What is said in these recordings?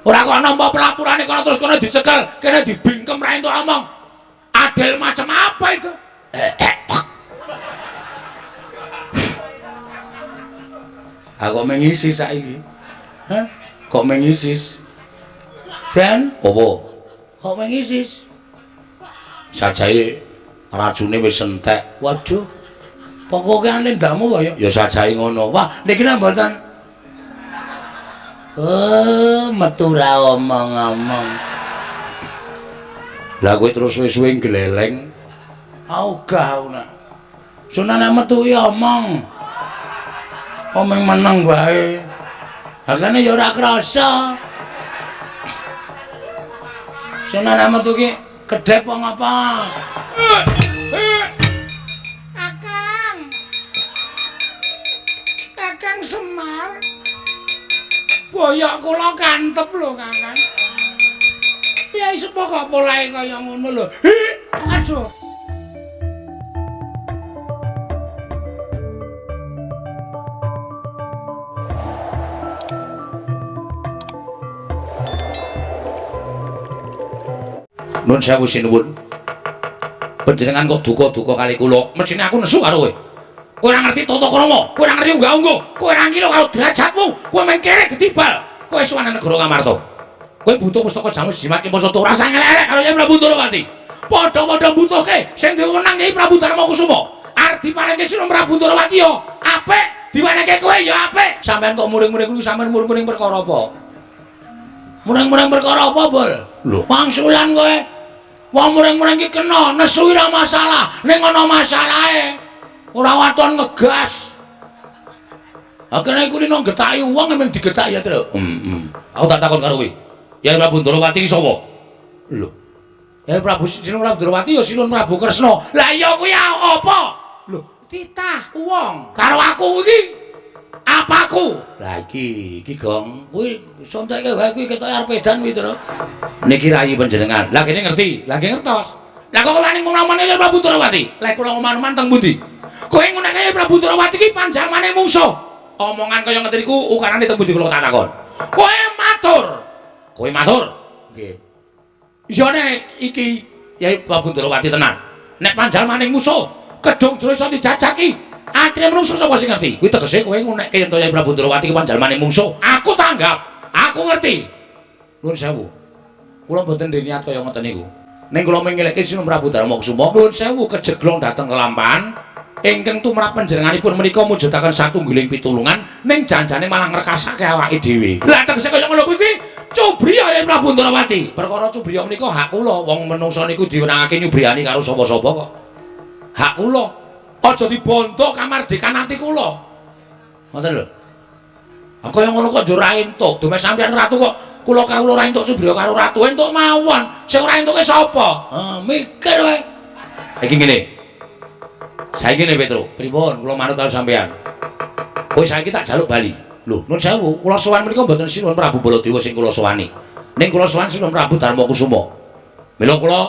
Ora kok nampa pelapurane kono terus kono dicekel, kene dibingkem ra entuk omong. Adil macam apa itu? Aku mengisi saiki. Hah? Kok mengisis? Dan apa? Kok mengisis? Sajae racune wis entek. Waduh. Pokoke lendamu kaya ya sajae ngono. Wah, niki nek mboten. Oh, metu ra omong-omong. Lah kowe terus suwe-suwe gleleng. Ogah aku nak. Sunane metu ya omong. Omong meneng wae. Hakane ya ora krasa. Sunane metu ki kedhep wong apa? Kakang. Kakang Semar. Boyok kula kantep lho, Kakang. Piye sepo kok polahe kaya ngono lho. Aduh. Nun sewu sinuwun. Panjenengan kok duka-duka kali kula. Mesthine aku nesu karo kowe. Kowe ora ngerti tata krama, kowe ora ngerti unggah-ungguh, kowe ora ngira karo derajatmu, kowe main kerek getibal. Kowe sowan negara Ngamarta. Kowe butuh pustaka jamus jimat ki Mansata ora usah ngelek-elek karo Kyai Prabu Ndorowati. Padha-padha mbutuhke sing duwe wenang Kyai Prabu Darma Kusuma. Arep diparingke Sira Prabu Ndorowati ya apik, diwenehke kowe ya apik. Sampeyan kok muring-muring kuwi sampeyan muring-muring perkara apa? Muring-muring perkara apa, Bol? Lho, wangsulan kowe. Wong muring-muring ki kena nesu ora masalah, ning ana masalahe. Ora waton ngegas. Akene iku rino getaki wong emang digetaki ya, Tru. Heeh. Aku tak takon karo kowe. Kyai Prabu Ndorowati ki sapa? Lho. Kyai Prabu Sinuwun Prabu Ndorowati ya Sinuwun Prabu Kresna. Lah iya kuwi apa? Lho, titah wong karo aku iki. Apaku? Lah iki, iki Gong. Kuwi sonteke wae kuwi ketoke arep edan kuwi, Tru. Niki rayi panjenengan. Lah kene ngerti, lah nggih ngertos. Lah kok wani ngomong Kyai Prabu Ndorowati? Lah kula ngomong teng pundi? Kowe nguneke Prabu Ndorowati ki panjalmane mungsuh. Omongan kaya ngeten iku ukarane teng pundi kula tak takon. Kowe matur. Kowe matur. Nggih. Iya nek iki Kyai Prabu Ndorowati tenan. Nek panjalmane mungsuh, kedung jero iso dijajaki. Atine menungso sapa sing ngerti? Kuwi tegese kowe ngunekke yen to Kyai Prabu Ndorowati ki panjalmane mungsuh. Aku tanggap. Aku ngerti. Nuwun sewu. Kula mboten ndek niat kaya ngoten niku. Ning kula mengelekke Sinuwun Prabu Darma Kusuma, nuwun sewu kejeglong dhateng kelampahan ingkang tumrap panjenenganipun menika mujudaken satunggiling pitulungan ning janjane malah ngrekasake awake dhewe. Lah tegese kaya ngono kuwi cubriya Kyai Prabu Ndorowati. Perkara cubriya menika hak kula, wong menungsa niku diwenangake nyubriyani karo sapa-sapa kok. Hak kula. Aja dibondo kamardikan ati kula. Ngoten lho. Ah kaya ngono kok yo ora entuk. Dume sampeyan ratu kok kula kawula ora entuk subriya karo ratu, entuk mawon. Sing ora entuke sapa? Ah, mikir kowe. Iki ngene. Saiki ngene Petro, pripun kula manut karo sampeyan. Kowe saiki tak jaluk bali. Lho, nun sewu, kula sowan menika mboten Sinuwun Prabu Baladewa sing kula sowani. Ning kula sowan Sinuwun Prabu Darma Kusuma. Mila kula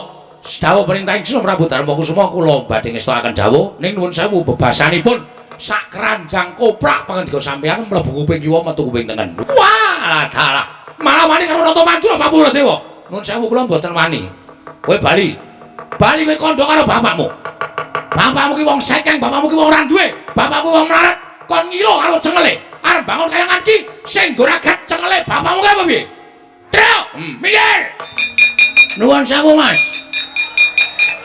dawuh perintahing Sinuwun Prabu Darma Kusuma kula badhe ngestokaken dawuh ning nuwun sewu bebasanipun sak keranjang koprak pangandika sampeyan mlebu kuping kiwa metu kuping tengen. Wah, dalah. Malah wani karo Ratu Madura Prabu Baladewa. Nuwun sewu kula mboten wani. Kowe bali. Bali kowe kandha karo bapakmu. Bapakmu ki wong sekeng, bapakmu ki wong ora duwe, bapakmu wong melarat, kon ngilo karo cengele. Arep bangun kayangan ki sing goragat cengele bapakmu ki apa piye? Truk, minggir. Nuwun sewu, Mas.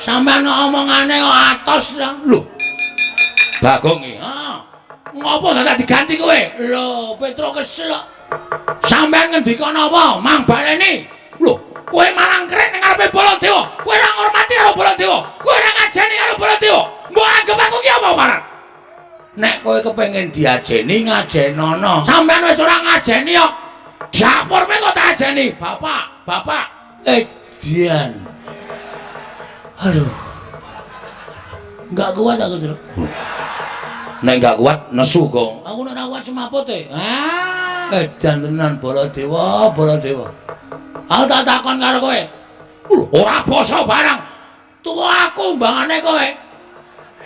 Sampeyan omongane kok atos ta? Lho. Bagong iki. Ha. Ngopo dadak diganti kowe? Lho, Petro kesel kok. Sampeyan ngendika napa? Mang baleni. Lho, kowe malah ngrek ning ngarepe Baladewa. Kowe ora ngurmati karo Baladewa. Kowe ora ngajeni karo Baladewa. Mbok anggap aku ki apa, Marat? Nek kowe kepengin diajeni ngajenono. Sampeyan wis ora ngajeni kok. Dapurme kok tak ajeni. Bapak, bapak. Edian. Aduh. Enggak kuat aku, Tru. Nek enggak kuat nesu, Gong. Aku nek ora kuat semaput e. Ah, edan tenan Baladewa, Baladewa. Aku tak takon karo kowe. Lho, ora basa barang. Tuwa aku mbangane kowe.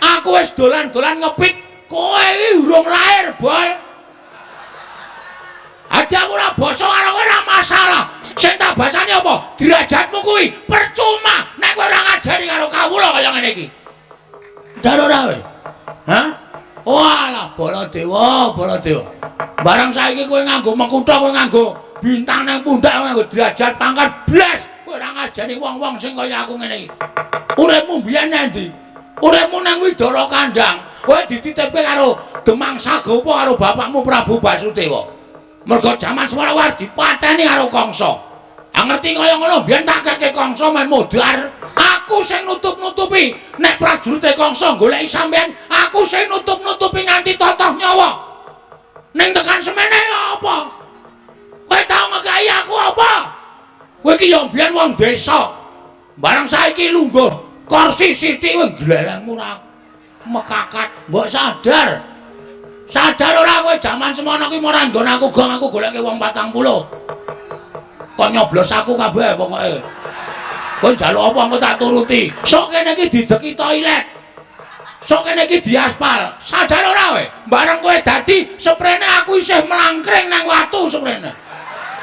Aku wis dolan-dolan ngepit, kowe iki urung lahir, Bol. Adi aku ora basa karo kowe ora masalah. Prabasane apa? Derajatmu kuwi percuma nek kowe ora ngajari karo kawula kaya ngene iki. Ndar ora kowe? Hah? Walah, Baladewa, Baladewa. Barang saiki kowe nganggo mekutha, kowe nganggo bintang nang pundak, kowe nganggo derajat pangkat blas, kowe ora ngajari wong-wong sing kaya aku ngene iki. Uripmu mbiyen nang ndi? Uripmu nang Widara Kandang. Kowe dititipke karo Demang Sagopa karo bapakmu Prabu Basudewa. Mergo jaman semono war dipateni karo Kangsa. Ah ngerti kaya ngono mbiyen tak keke Kangsa men modar. Aku sing nutup-nutupi nek prajurite Kangsa goleki sampean, aku sing nutup-nutupi nganti totoh nyawa. Ning tekan semene apa? Kowe tau ngekeki aku apa? Kowe iki ya mbiyen wong desa. Barang saiki lungguh kursi sithik kowe glelengmu ora mekakat. Mbok sadar. Sadar ora kowe jaman semono kuwi ora nggon aku gong aku goleke wong 40. Kok nyoblos aku kabeh pokoke. Kowe njaluk apa engko tak turuti. Sok kene iki dideki toilet. Sok kene iki diaspal. Sadar ora kowe? Bareng kowe dadi seprene aku isih mlangkring nang watu seprene.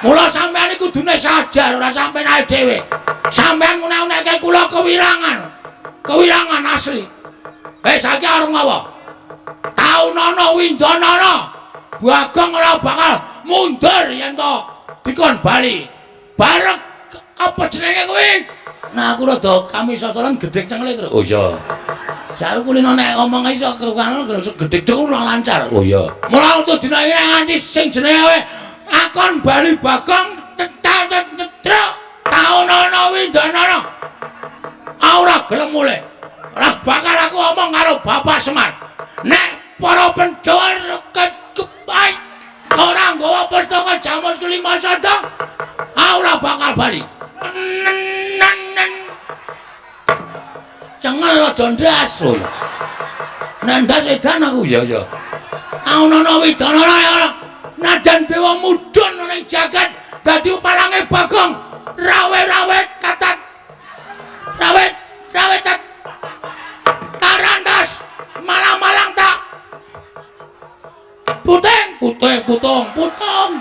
Mula sampean iki kudune sadar ora sampean ae dhewe. Sampean ngene-ngene kula kewirangan. Kewirangan asli. Saiki arep ngapa? Taunana windanana. Bagong ora bakal mundur yen to dikon bali. Bareng apa jenenge kuwi? Nah aku rada kami sasaran gedhek cengele terus. Oh iya. Saiki kulino nek ngomong iso karo gedhek dhewe ora lancar. Oh iya. Mula untuk dina iki nganti sing jenenge kowe akon bali Bagong tetruk taunana windanana. Ora gelem mulih. Ora bakal aku omong karo Bapak Semar. Nek para Pandhawa ora nggawa pustaka Jamus kelima sada, ora bakal bali. Cengel aja ndas lho. Nek ndas edan aku. Ya ya. Aunana widanana ya. Nadan dewa mudhun ning jagat dadi palange Bagong. Rawe-rawe katat. Rawe rawe tat. Tarantas malang-malang tak. Puting, puting, putung, putung.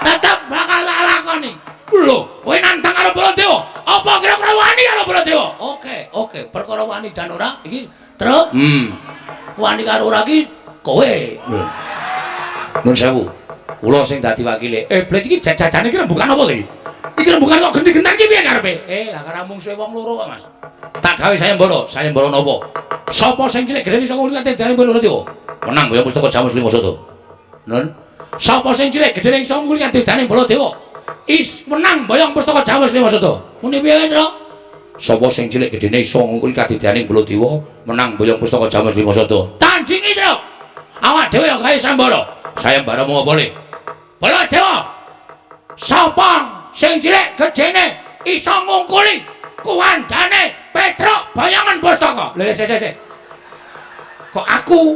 Tetep bakal tak lakoni. Lho, kowe nantang karo Baladewa. Apa kira-kira wani karo Baladewa? Oke, oke, perkara wani dan ora iki truk. Wani karo ora iki kowe. Lho. Nun sewu. Kula sing dadi wakile. Blet iki jajane iki rembukan apa to iki? Iki rembukan kok genti-genten iki piye karepe? Lah karo mungsuhe wong loro kok, Mas. Tak gawe sayembara, sayembara napa? Sapa sing cilik gedene iso ngulung tendane Baladewa? Menang boyong pustaka Jamus lima sada. Nun. Sapa sing cilik gedene iso ngulung tendane Baladewa? Is menang boyong pustaka Jamus lima sada. Muni piye, Tru? Sapa sing cilik gedene iso ngungkuli kadidane Baladewa, menang boyong pustaka Jamus lima sada. Tandingi, Tru. Awak dhewe ya gawe sayembara. Sayembara mung apa le? Baladewa. Sapa sing cilik gedene iso ngungkuli kuwandane Petruk bayangan pustaka? Lha sik sik sik. Kok aku?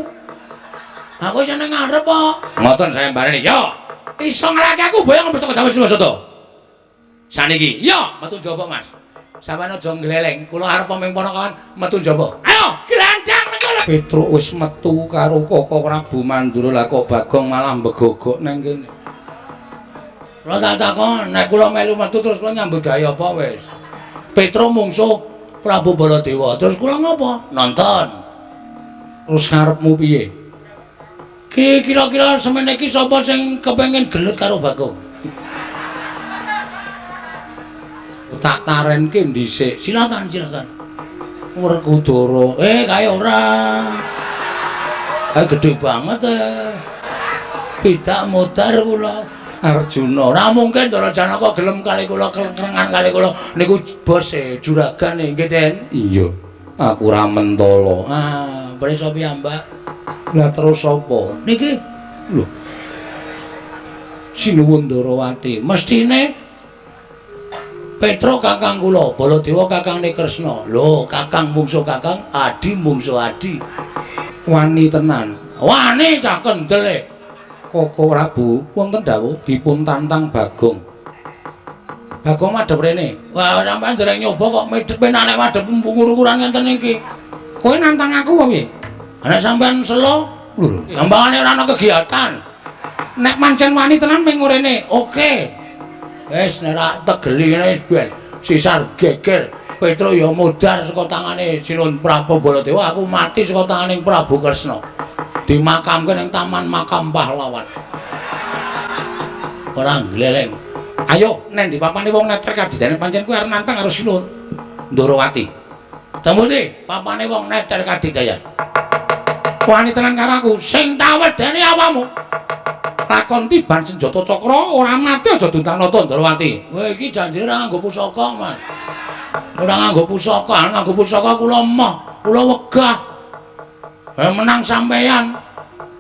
Aku seneng ngarep kok. Ngoten sayembarane. Ya. Iso nglaki aku bayangan pustaka Jamus lima sada. Saniki. Ya, metu njaba, Mas. Sampeyan aja ngleleng. Kula arep paming ponakan metu njaba. Ayo, glandang nang kono. Petruk wis metu karo Koko Prabu Mandura, lah kok Bagong malah mbegogok nang kene. Kula tak takon, nek kula melu metu terus kula nyambut gawe apa wis? Petruk mungsuh Prabu Baladewa. Terus kula ngopo? Nonton. Terus karepmu piye? Ki kira-kira semene iki sapa sing kepengin gelut karo Bagong? Tak tarenke dhisik. Silakan, silakan. Werkudara. Kae ora. Kae gedhe banget e. Tidak modar kula. Arjuna. Ora mungkin Ndara Janaka gelem kali kula klengkrengan kali kula niku bose juragane nggih, Den. Iya. Aku ora mentala. Ah, prisa piyambak. Lah terus sapa? Niki lho. Sinuwun Ndarawati. Mestine Petruk kakang kula, Baladewa kakangne Kresna. Lho, kakang mungsuh kakang, adi mungsuh adi. Wani tenan. Wani cah kendele. Koko Prabu wonten dawuh dipun tantang Bagong. Bagong madhep rene. Wah, sampean dereng nyoba kok medhep nek madhep ukur-ukuran ngenten iki. Kowe nantang aku apa piye? Nek sampean selo, lho, gampangane ora ana kegiatan. Nek pancen wani tenan ming ngurene. Oke. Wis nek ra tegeli ngene wis ben sisar geger. Petro ya modar saka tangane Sinuhun Prabu Baladewa, aku mati saka tangane Prabu Kresna. Dimakamke ning Taman Makam Pahlawan. Ora gleleng. Ayo neng ndi papane wong neter kadidane pancen kuwi arep nantang karo Sinuhun Ndorowati. Temune papane wong neter kadidayan. Wani tenan karo aku, sing tawedene awakmu. Lakon tiban senjata cakra ora mati aja duntanata Ndorowati. Kowe iki janjine ora nganggo pusaka, Mas. Ora nganggo pusaka, nganggo pusaka kula emoh, kula wegah. Menang sampeyan.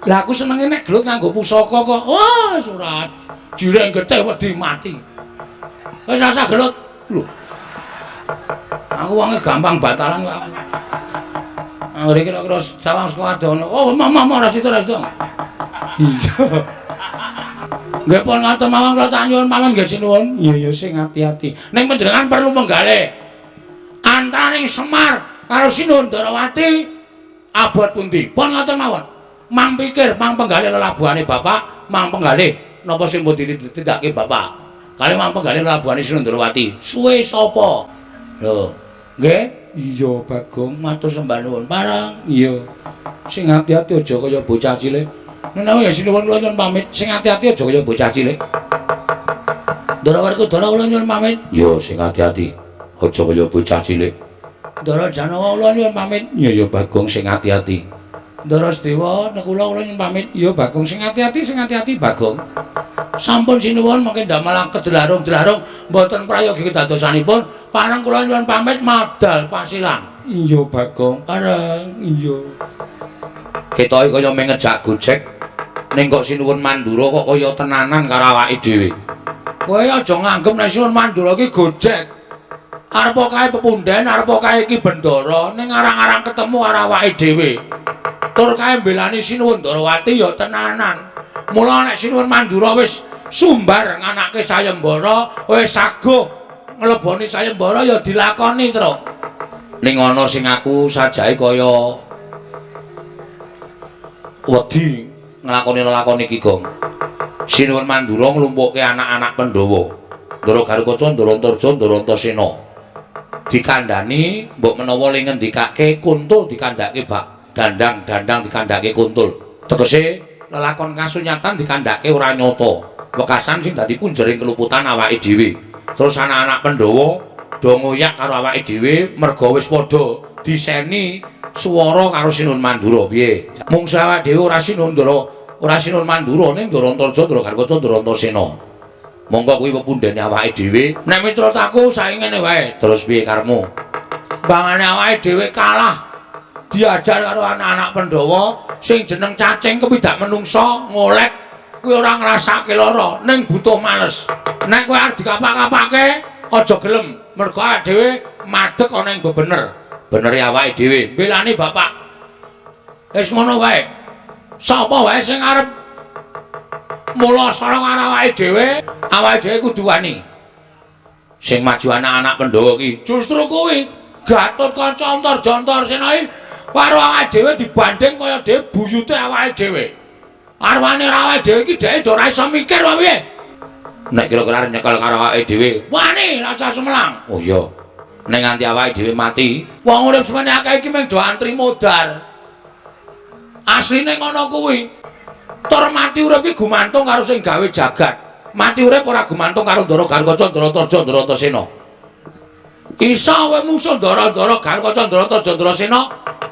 Lah aku senenge nek gelut nganggo pusaka kok. Oh, surat. Jireng getih wedi mati. Wis rasa gelut. Lho. Aku wonge gampang batalan kok aku. Anggere kira-kira sawang saka adoh. Oh, mama ora sida ora sida. Iya. Nggih pun ngaten mawon kula tak nyuwun mawon nggih sinuwun. Iya ya sing ati-ati. Ning panjenengan perlu menggalih. Antaraning Semar karo Sinuhun Ndorowati abot pundi? Pun ngoten mawon. Mang pikir, mang penggalih lelabuhane bapak, mang penggalih napa sing pun ditindakake bapak. Kali mang penggalih lelabuhane Sinuhun Ndorowati. Suwe sapa? Lho, nggih? Iya, Bagong, matur sembah nuwun. Pareng. Iya. Sing ati-ati aja kaya bocah cilik. Menawi ya sinuwun kula nyuwun pamit. Sing ati-ati aja kaya bocah cilik. Ndara Werkudara kula nyuwun pamit. Iya, sing ati-ati aja kaya bocah cilik. Ndara Janawa kula nyuwun pamit. Iya ya Bagong sing ati-ati. Ndara Sedewa nekula kula nyuwun pamit. Iya Bagong sing ati-ati, sing ati-ati Bagong. Sampun sinuwun mangke ndamel kedlarung-dlarung mboten prayogi kedadosanipun. Pareng kula nyuwun pamit madal pasilan. Iya Bagong. Pareng. Iya. Ketoke kaya mung ngejak gojek ning kok Sinuwun Mandura kok kaya tenanan karo awake dhewe. Kowe aja nganggep nek Sinuwun Mandura iki gojek. Arep kae pepunden, arep kae iki bendara, ning arang-arang ketemu karo awake dhewe. Tur kae mbelani Sinuwun Ndorowati ya tenanan. Mula nek Sinuwun Mandura wis sumbar nganake sayembara, wis saguh ngleboni sayembara ya dilakoni, Tru. Ning ana sing aku sajae kaya wedi nglakoni lelakon iki, Gong. Sinuwun Mandura nglumpukke anak-anak Pandhawa. Ndara Garukaca, Ndara Antarja, Ndara Antasena. Dikandhani mbok menawa le ngendikake kuntul dikandhake bak dandang, dandang dikandhake kuntul. Tegese lelakon kasunyatan dikandhake ora nyata. Wekasan sing dadi punjering keluputan awake dhewe. Terus anak-anak Pandhawa do ngoyak karo awake dhewe merga wis padha diseni swara karo Sinuhun Mandura. Piye? Mungsuh awake dhewe ora Sinuhun Ndara, ora Sinuhun Mandura ning Ndara Antarja, Ndara Garukaca, Ndara Antasena. Monggo kuwi pepundhene awake dhewe. Nek miturut aku saiki ngene wae. Terus piye karepmu? Bangane awake dhewe kalah diajar karo anak-anak Pandhawa sing jeneng cacing kepidak menungsa ngolek kuwi ora ngrasake lara ning butuh males. Nek kowe arep dikapak-kapake aja gelem, mergo awake dhewe madeg ana ing bebener. Benere awake dhewe mbelani bapak. Wis ngono wae. Sapa wae sing arep mula sara karo awake dhewe kudu wani. Sing maju anak-anak Pandhawa ki justru kuwi Gatotkaca Antarja Antasena iki karo awake dhewe dibanding kaya dhewe buyute awake dhewe. Arwane ora awake dhewe iki dheke ora iso mikir wae piye. Nek kira-kira arep nyekel karo awake dhewe, wani rasa sumelang. Oh iya. Nek nganti awake dhewe mati, wong urip semene akeh iki mung do antri modar. Asline ngono kuwi. Tur mati urip iki gumantung karo sing gawe jagat. Mati urip ora gumantung karo Ndara Garukaca, Ndara Antarja, Ndara Antasena. Isa kowe mungsuh Ndara-ndara Garukaca, Ndara Antarja, Ndara Sena,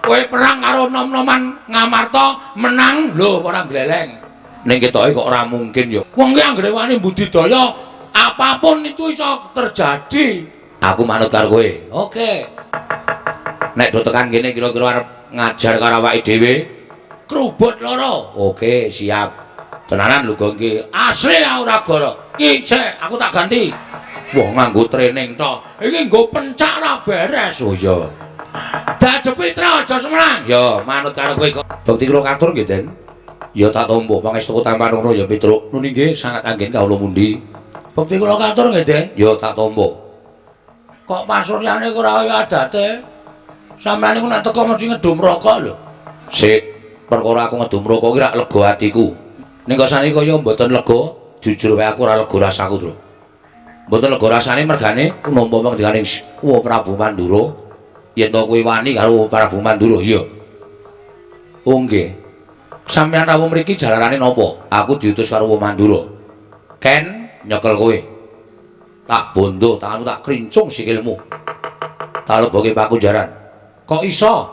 kowe perang karo nom-noman Ngamarta menang lho ora gleleng. Ning ketoke kok ora mungkin ya. Wong ki anggere wani budidaya apapun itu iso terjadi. Aku manut karo kowe. Oke. Nek do tekan kene kira-kira arep ngajar karo awake dhewe. Krubut loro. Oke, siap. Tenanan lho Gong iki. Asli ora goro. Ki sik aku tak ganti. Wah, nganggo training to. Iki nggo pencak ora beres. Oh iya. Dadepi tra aja semelang. Ya, manut karo kowe kok. Bekti kula katur nggih, Den. Ya tak tampa pangestu tampan ngono ya Petruk. Nuni nggih sangat anggen kawula mundi. Bekti kula katur nggih, Den. Ya tak tampa. Kok pasuryane ora kaya adate? Sampeyan niku nek teko mesti ngedum rokok lho. Sik, perkara aku ngedum rokok ki rak lega atiku. Ning kok saniki kaya mboten lega, jujur wae aku ora lega rasaku, Tru. Mboten lega rasane mergane nampa pengendikaning Wa Prabu Mandura yen to kowe wani karo Prabu Mandura, iya. Oh nggih. Sampeyan rawuh mriki jalarane napa? Aku diutus karo Wa Mandura. Ken nyekel kowe. Tak bondo tanganmu, tak krincung sikilmu. Tak lebokke pakunjaran. Kok iso?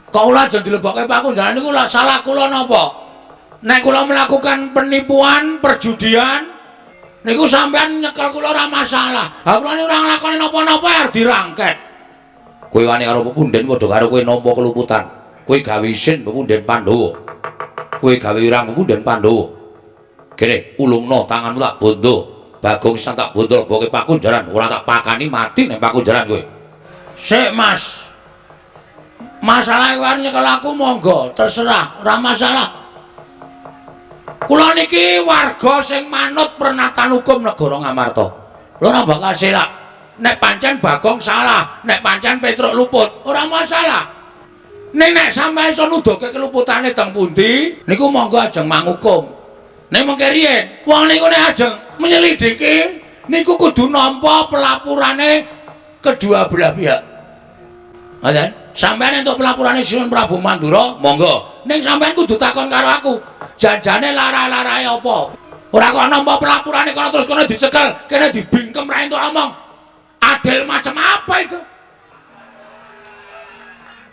Kok ora aja dilebokke pakunjaran niku lah salah kula napa? Nek kula melakukan penipuan, perjudian, niku sampean nyekel kula ora masalah. Ha kula niku ora nglakoni napa-napa arep dirangket. Kowe wani karo pepunden padha karo kowe nampa keluputan. Kowe gawe isin pepunden Pandhawa. Kowe gawe wirang pepunden Pandhawa. Kene ulungno tanganmu tak bondo. Bagong sisan tak bondo lebokke pakunjaran, ora tak pakani mati ning pakunjaran kowe. Sik, Mas. Masalah kowe arep nyekel aku monggo, terserah, ora masalah. Kula niki warga sing manut pernatan hukum negara Ngamarta. Kula ora bakal selak. Nek pancen Bagong salah, nek pancen Petruk luput, ora masalah. Ning nek sampeyan iso nuduhke keluputane teng pundi, niku monggo ajeng mangukum. Ning mengke riyen, wong niku nek ajeng menyelidiki niku kudu nampa pelaporane kedua belah pihak. Ngoten? Sampeyan entuk pelaporane Sinuwun Prabu Mandura, monggo. Ning sampeyan kudu takon karo aku. Janjane lara-larae apa? Ora kok nampa pelaporane kono terus kono dicekel, kene dibingkem ra entuk omong. Adil macam apa itu?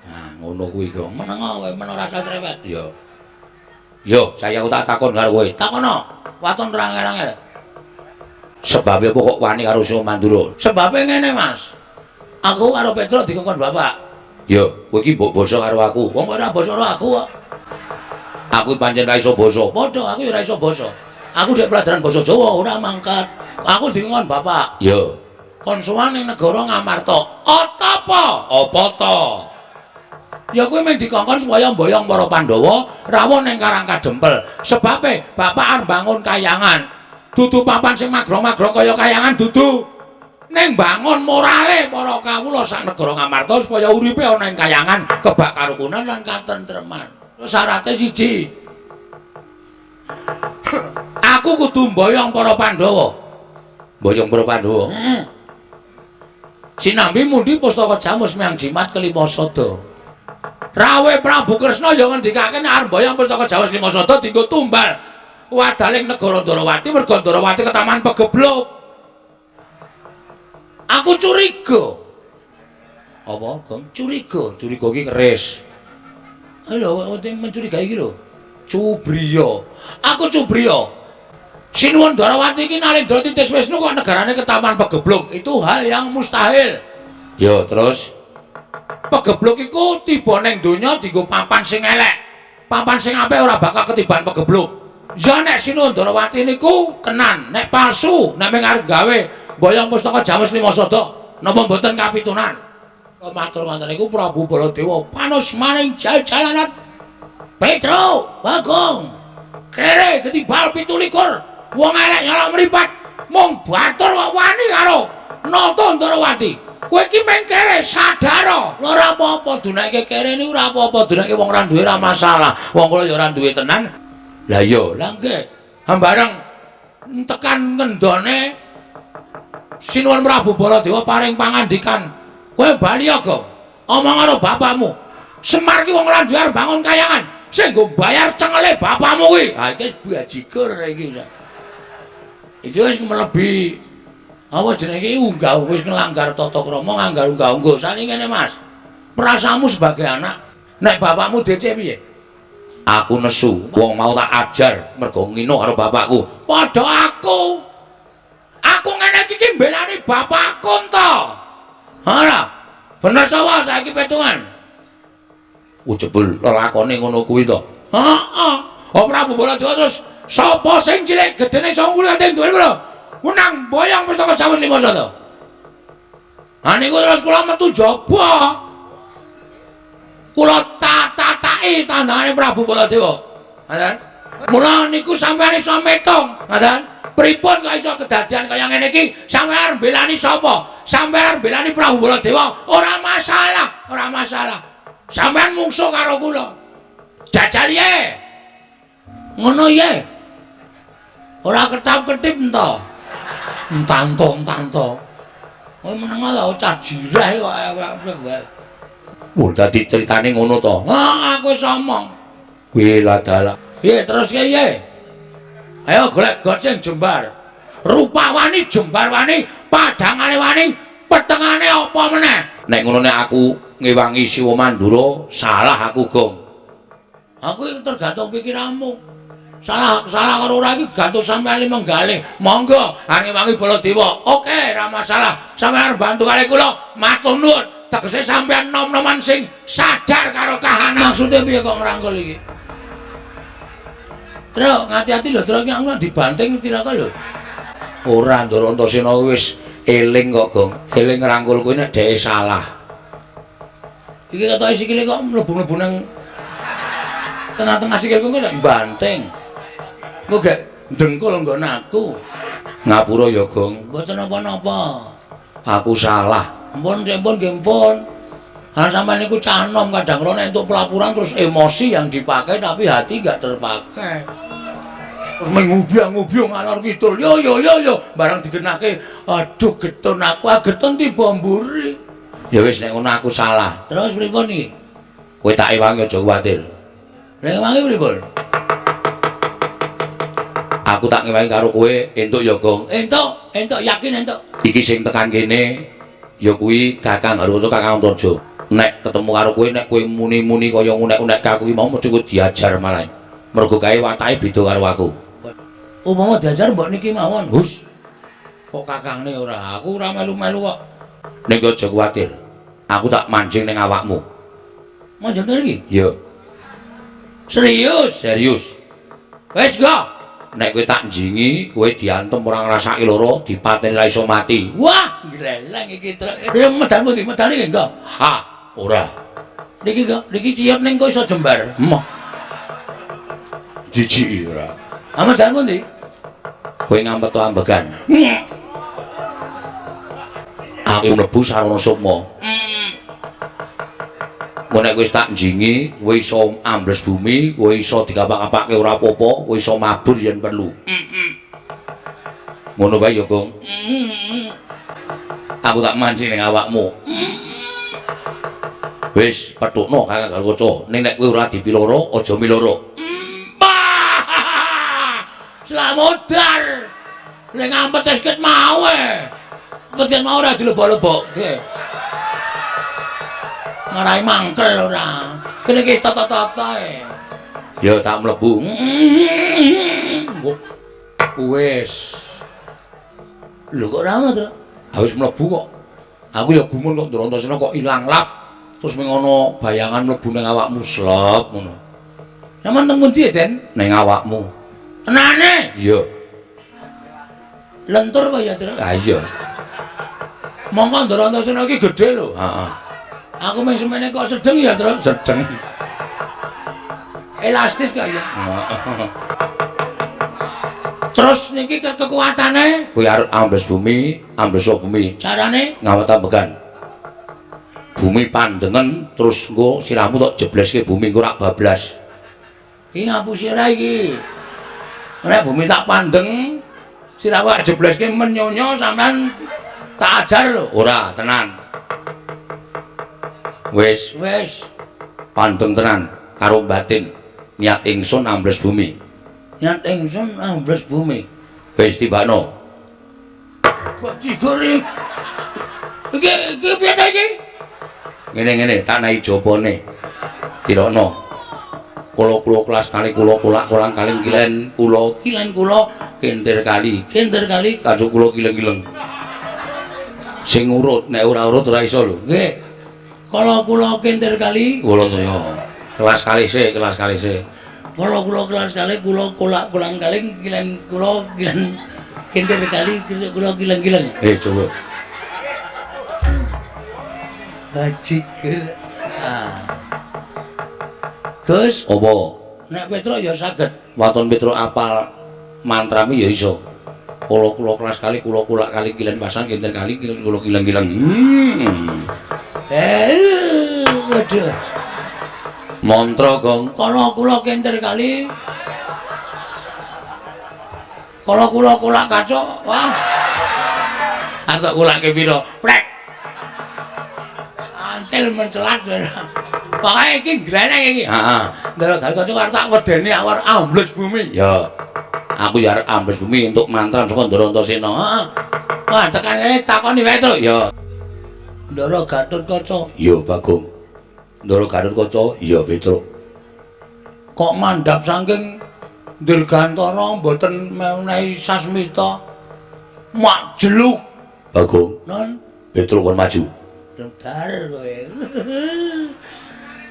Nah, ngono kuwi kok. Meneng kowe, meneng rasa cerewet. Yo. Yo, saya aku tak takon karo kowe. Takono. Waton ora angel-angel. Sebabe apa kok wani karo Sinuwun Mandura? Sebabe ngene, Mas. Aku karo Petruk dikongkon bapak. Yo, kowe iki mbok basa karo aku. Wong kok ora basa karo aku kok. Aku pancen ra iso basa. Padha, aku ya ora iso basa. Aku dhek pelajaran basa Jawa ora mangkat. Aku dikongkon bapak. Yo. Kon sowan ning negara Ngamarta. Apa? Apa ta? Ya kowe mung dikongkon supaya mboyong para Pandhawa rawuh ning Karang Kadempel. Sebabe bapak arep bangun kayangan. Dudu papan sing magrong-magrong kaya kayangan dudu. Ning bangun morale para kawula sak negara Ngamarta supaya uripe ana ing kayangan kebak karukunan lan katentreman. Syarate siji. Aku kudu mboyong para Pandhawa. Mboyong para Pandhawa? Heeh. Sinambi mundi pustaka Jamus miang jimat kelima sada. Rawe Prabu Kresna ya ngendikake nek arep mboyong pustaka Jamus lima sada dienggo tumbal wadaling negara Ndorowati merga Ndorowati ketaman pegebluk. Aku curiga. Apa, Gong? Curiga. Curiga iki keris. Lho, wong mencurigai iki lho. Cubriya. Aku cubriya. Sinuwun Ndorowati iki Nalendra Titis Wisnu kok negarane ketaman pegebluk. Itu hal yang mustahil. Yo, terus pegebluk iku tiba ning donya dienggo papan sing elek. Papan sing apik ora bakal ketiban pegebluk. Ya nek Sinuwun Ndorowati niku kenan, nek palsu, nek mung arep gawe mboyong pustaka Jamus lima sada, napa mboten kapitunan? Matur ngoten niku Prabu Baladewa panus maning jalanan. Petro, Bagong, kere ketibal 27, wong elek nyolok mripat, mung batur kok wani karo Nata Ndorowati. Kowe iki mung kere sadar. Ora apa-apa dunake kere niku ora apa-apa, dunake wong ora duwe ora masalah. Wong kula ya ora duwe tenan. Lah iya, lah nggih. Hambareng tekan ngendone Sinuwun Prabu Baladewa paring pangandikan. Kowe bali ya, Gong. Omong karo bapakmu. Semar ki wong ora duwe arep bangun kayangan. Sing nggo bayar cengele bapakmu kuwi. Ha iki wis bajigur iki. Iki wis mlebi apa jenenge iki unggah wis nglanggar tata krama nganggar unggah-ungguh. Saniki ngene, Mas. Perasaanmu sebagai anak nek bapakmu DC piye? Aku nesu, wong mau tak ajar mergo ngino karo bapakku. Padha aku. Aku ngene iki ki mbelani bapakku to. Ora. Bener sapa saiki petungan? Oh jebul lelakone ngono kuwi to. Heeh. Oh Prabu Baladewa terus sapa sing cilik gedene iso ngulate duwe lho. Menang boyong pustaka Jamus lima sada. Ha niku terus kula metu jaba. Kula tatataki tandangane Prabu Baladewa. Ngoten. Mula niku sampeyan iso metung, ngoten. Pripun kok iso kedadian kaya ngene iki? Sampeyan arep mbelani sapa? Sampeyan arep mbelani Prabu Baladewa? Ora masalah, ora masalah. Sampeyan mungsuh karo kula. Jajal ye. Ngono ye. Ora ketap-ketip ento. Entanto-entanto. Kowe meneng ta cah jireh kok ewek-ewek wae. Wah, dadi critane ngono to. Ah, aku wis omong. Kuwi ladalah. Piye terus piye? Ayo golek got sing jembar. Rupa wani, jembar wani, padhangane wani, petengane apa meneh? Nek ngono nek aku ngewangi Siwa Mandura, salah aku, Gong. Aku iki tergantung pikiranmu. Salah salah karo ora iki gantung sampeyan menggalih. Monggo arep ngewangi Baladewa. Oke, ora masalah. Sampeyan arep bantu kali kula, matur nuwun. Tegese sampeyan nom-noman sing sadar karo kahanan. Maksude piye kok ngrangkul iki? Truk, ngati-ati lho, Truk, iki aku dibanting tiraka lho. Ora, Ndara Antasena wis eling kok, Gong. Eling ngrangkul kuwi nek dheke salah. Iki ketoke sikile kok mlebu-mlebu nang tengah-tengah sikilku kok banting. Engko gek dengkul nggon aku. Ngapura ya, Gong. Mboten napa-napa. Aku salah. Ampun, ampun, nggih ampun. Ha sampeyan niku cah nom kadang kala nek entuk pelapuran terus emosi yang dipakai tapi hati enggak terpakai. Terus mengubyang-ngubyung ngalor kidul. Yo yo yo yo barang digenake, aduh getun aku, ah getun tiba mburi. Ya wis nek ngono aku salah. Terus pripun iki? Kowe tak ewangi aja kuwatir. Lah ewangi pripun? Aku tak ngewangi karo kowe entuk ya, Gong. Entuk, entuk yakin entuk. Iki sing tekan kene ya kuwi Kakang Haruto, Kakang Antarja. Nek ketemu karo kowe, nek kowe muni-muni kaya ngunek-unek aku iki mau mesti kowe diajar malah. Mergo kae watake beda karo aku. Umpama diajar mbok niki mawon. Hus. Kok kakangne ora? Aku ora melu-melu kok. Nek aja kuwatir. Aku tak mancing ning awakmu. Mancing iki? Iya. Serius? Serius. Wis go. Nek kowe tak njingi, kowe diantem ora ngrasake lara, dipateni ra iso mati. Wah, gleleng iki truk. Ya medal pundi? Medal iki engko. Ha, ora. Niki kok, niki ciyot ning kok iso jembar. Emoh. Jijik ora. Ah medal pundi? Kowe ngampet ambegan. Aku mlebu sarana sukma. Engko nek wis tak njingi, kowe iso ambles bumi, kowe iso dikapak-kapake ora apa-apa, kowe iso mabur yen perlu. Ngono wae ya, Gong. Aku tak mancing ning awakmu. Wis, petukno Kakang Garukaca. Ning nek kowe ora dipiloro, aja miloro. Slamodar. Nek ngampet wis ket mau e. Ampet ket mau ora dilebok-lebokke. Marai mangkel ora. Kene iki wis tata-tata e. Ya tak mlebu. Wis. Lho kok ora ono, Tru? Ha wis mlebu kok. Aku ya gumun kok Ndara Antasena kok ilang lap. Terus ming ana bayangan mlebu ning awakmu slep ngono. Sampeyan teng pundi, Den? Ning awakmu. Tenane? Iya. Lentur apa ya, Tru? Ha iya. Mongko Ndara Antasena iki gedhe lho. Heeh. Aku mung semene kok sedeng ya, Tru? Sedeng. Elastis kok ya. Terus niki kekuatane kuwi arep ambles bumi, ambles bumi. Carane ngawet ambegan. Bumi pandengen terus engko sirahmu tok jebleske bumi engko rak bablas. Iki ngapusi ora iki. Nek bumi tak pandeng, sirahku tak jebleske menyonyo sampean tak ajar lho. Ora, tenan. Wis, wis. Pandeng tenan karo batin. Niat ingsun ambles bumi. Niat ingsun ambles bumi. Wis tibakno. Bajigur iki. Iki iki piye ta iki? Ngene-ngene tak nahi jopone. Tirokno. Kula-kula kelas kali kula kulak kolang kaling kilen kula kilen kula kentir kali kentir kali kacuk kula kileng-kileng. Sing urut nek ora urut ora iso lho. Nggih. Kala kula kentir kali kula saya. Kelas kali sik, kelas kali sik. Kala kula kelas kali kula kulak kolang kaling kilen kula kilen kentir kali kula kileng-kileng. Coba. Bajigur. Ah. Gus, apa? Nek Petruk ya saged. Waton Petruk apal mantrami ya iso. Kula kula kelas kali kula kulak kali kilen pasan kinten kali kilen kula kileng-kileng. Waduh. Mantra, Gong. Kala kula kintir kali. Kala kula kulak kaca, wah. Arep tak kulake pira? Prek. Antil mencelat. Pokoke iki gleneng iki. Heeh. Ndara Gatotkaca arep tak wedeni awar ambles bumi. Ya. Aku ya arep ambles bumi entuk mantran saka Ndara Antasena. Heeh. Wah, tekan kene takoni wae, Truk. Ya. Ndara Gatotkaca. Ya, Bagong. Ndara Gatotkaca, ya Petruk. Kok mandhap saking Dirgantara mboten menehi sasmita? Mak jeluk. Bagong. Non, Petruk kon maju. Bentar kowe.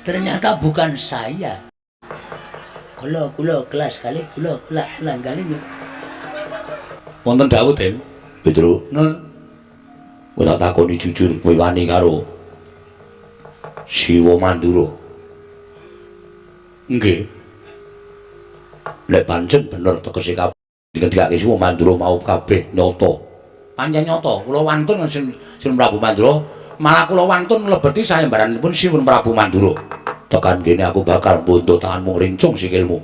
Ternyata bukan saya. Kula kula kelas kali kula kula kula kali. Wonten dawuh, Den. Petruk. Non. Kowe tak takoni jujur, kowe wani karo Siwa Mandura? Nggih. Lek pancen bener tegese kabeh ngendikake Siwa Mandura mau kabeh nyata. Pancen nyata, kula wantun Sin Prabu Mandura, malah kula wantun mlebeti sayembaranipun Siwun Prabu Mandura. Tekan kene aku bakal mbuntuh tanganmu ngrincung sikilmu.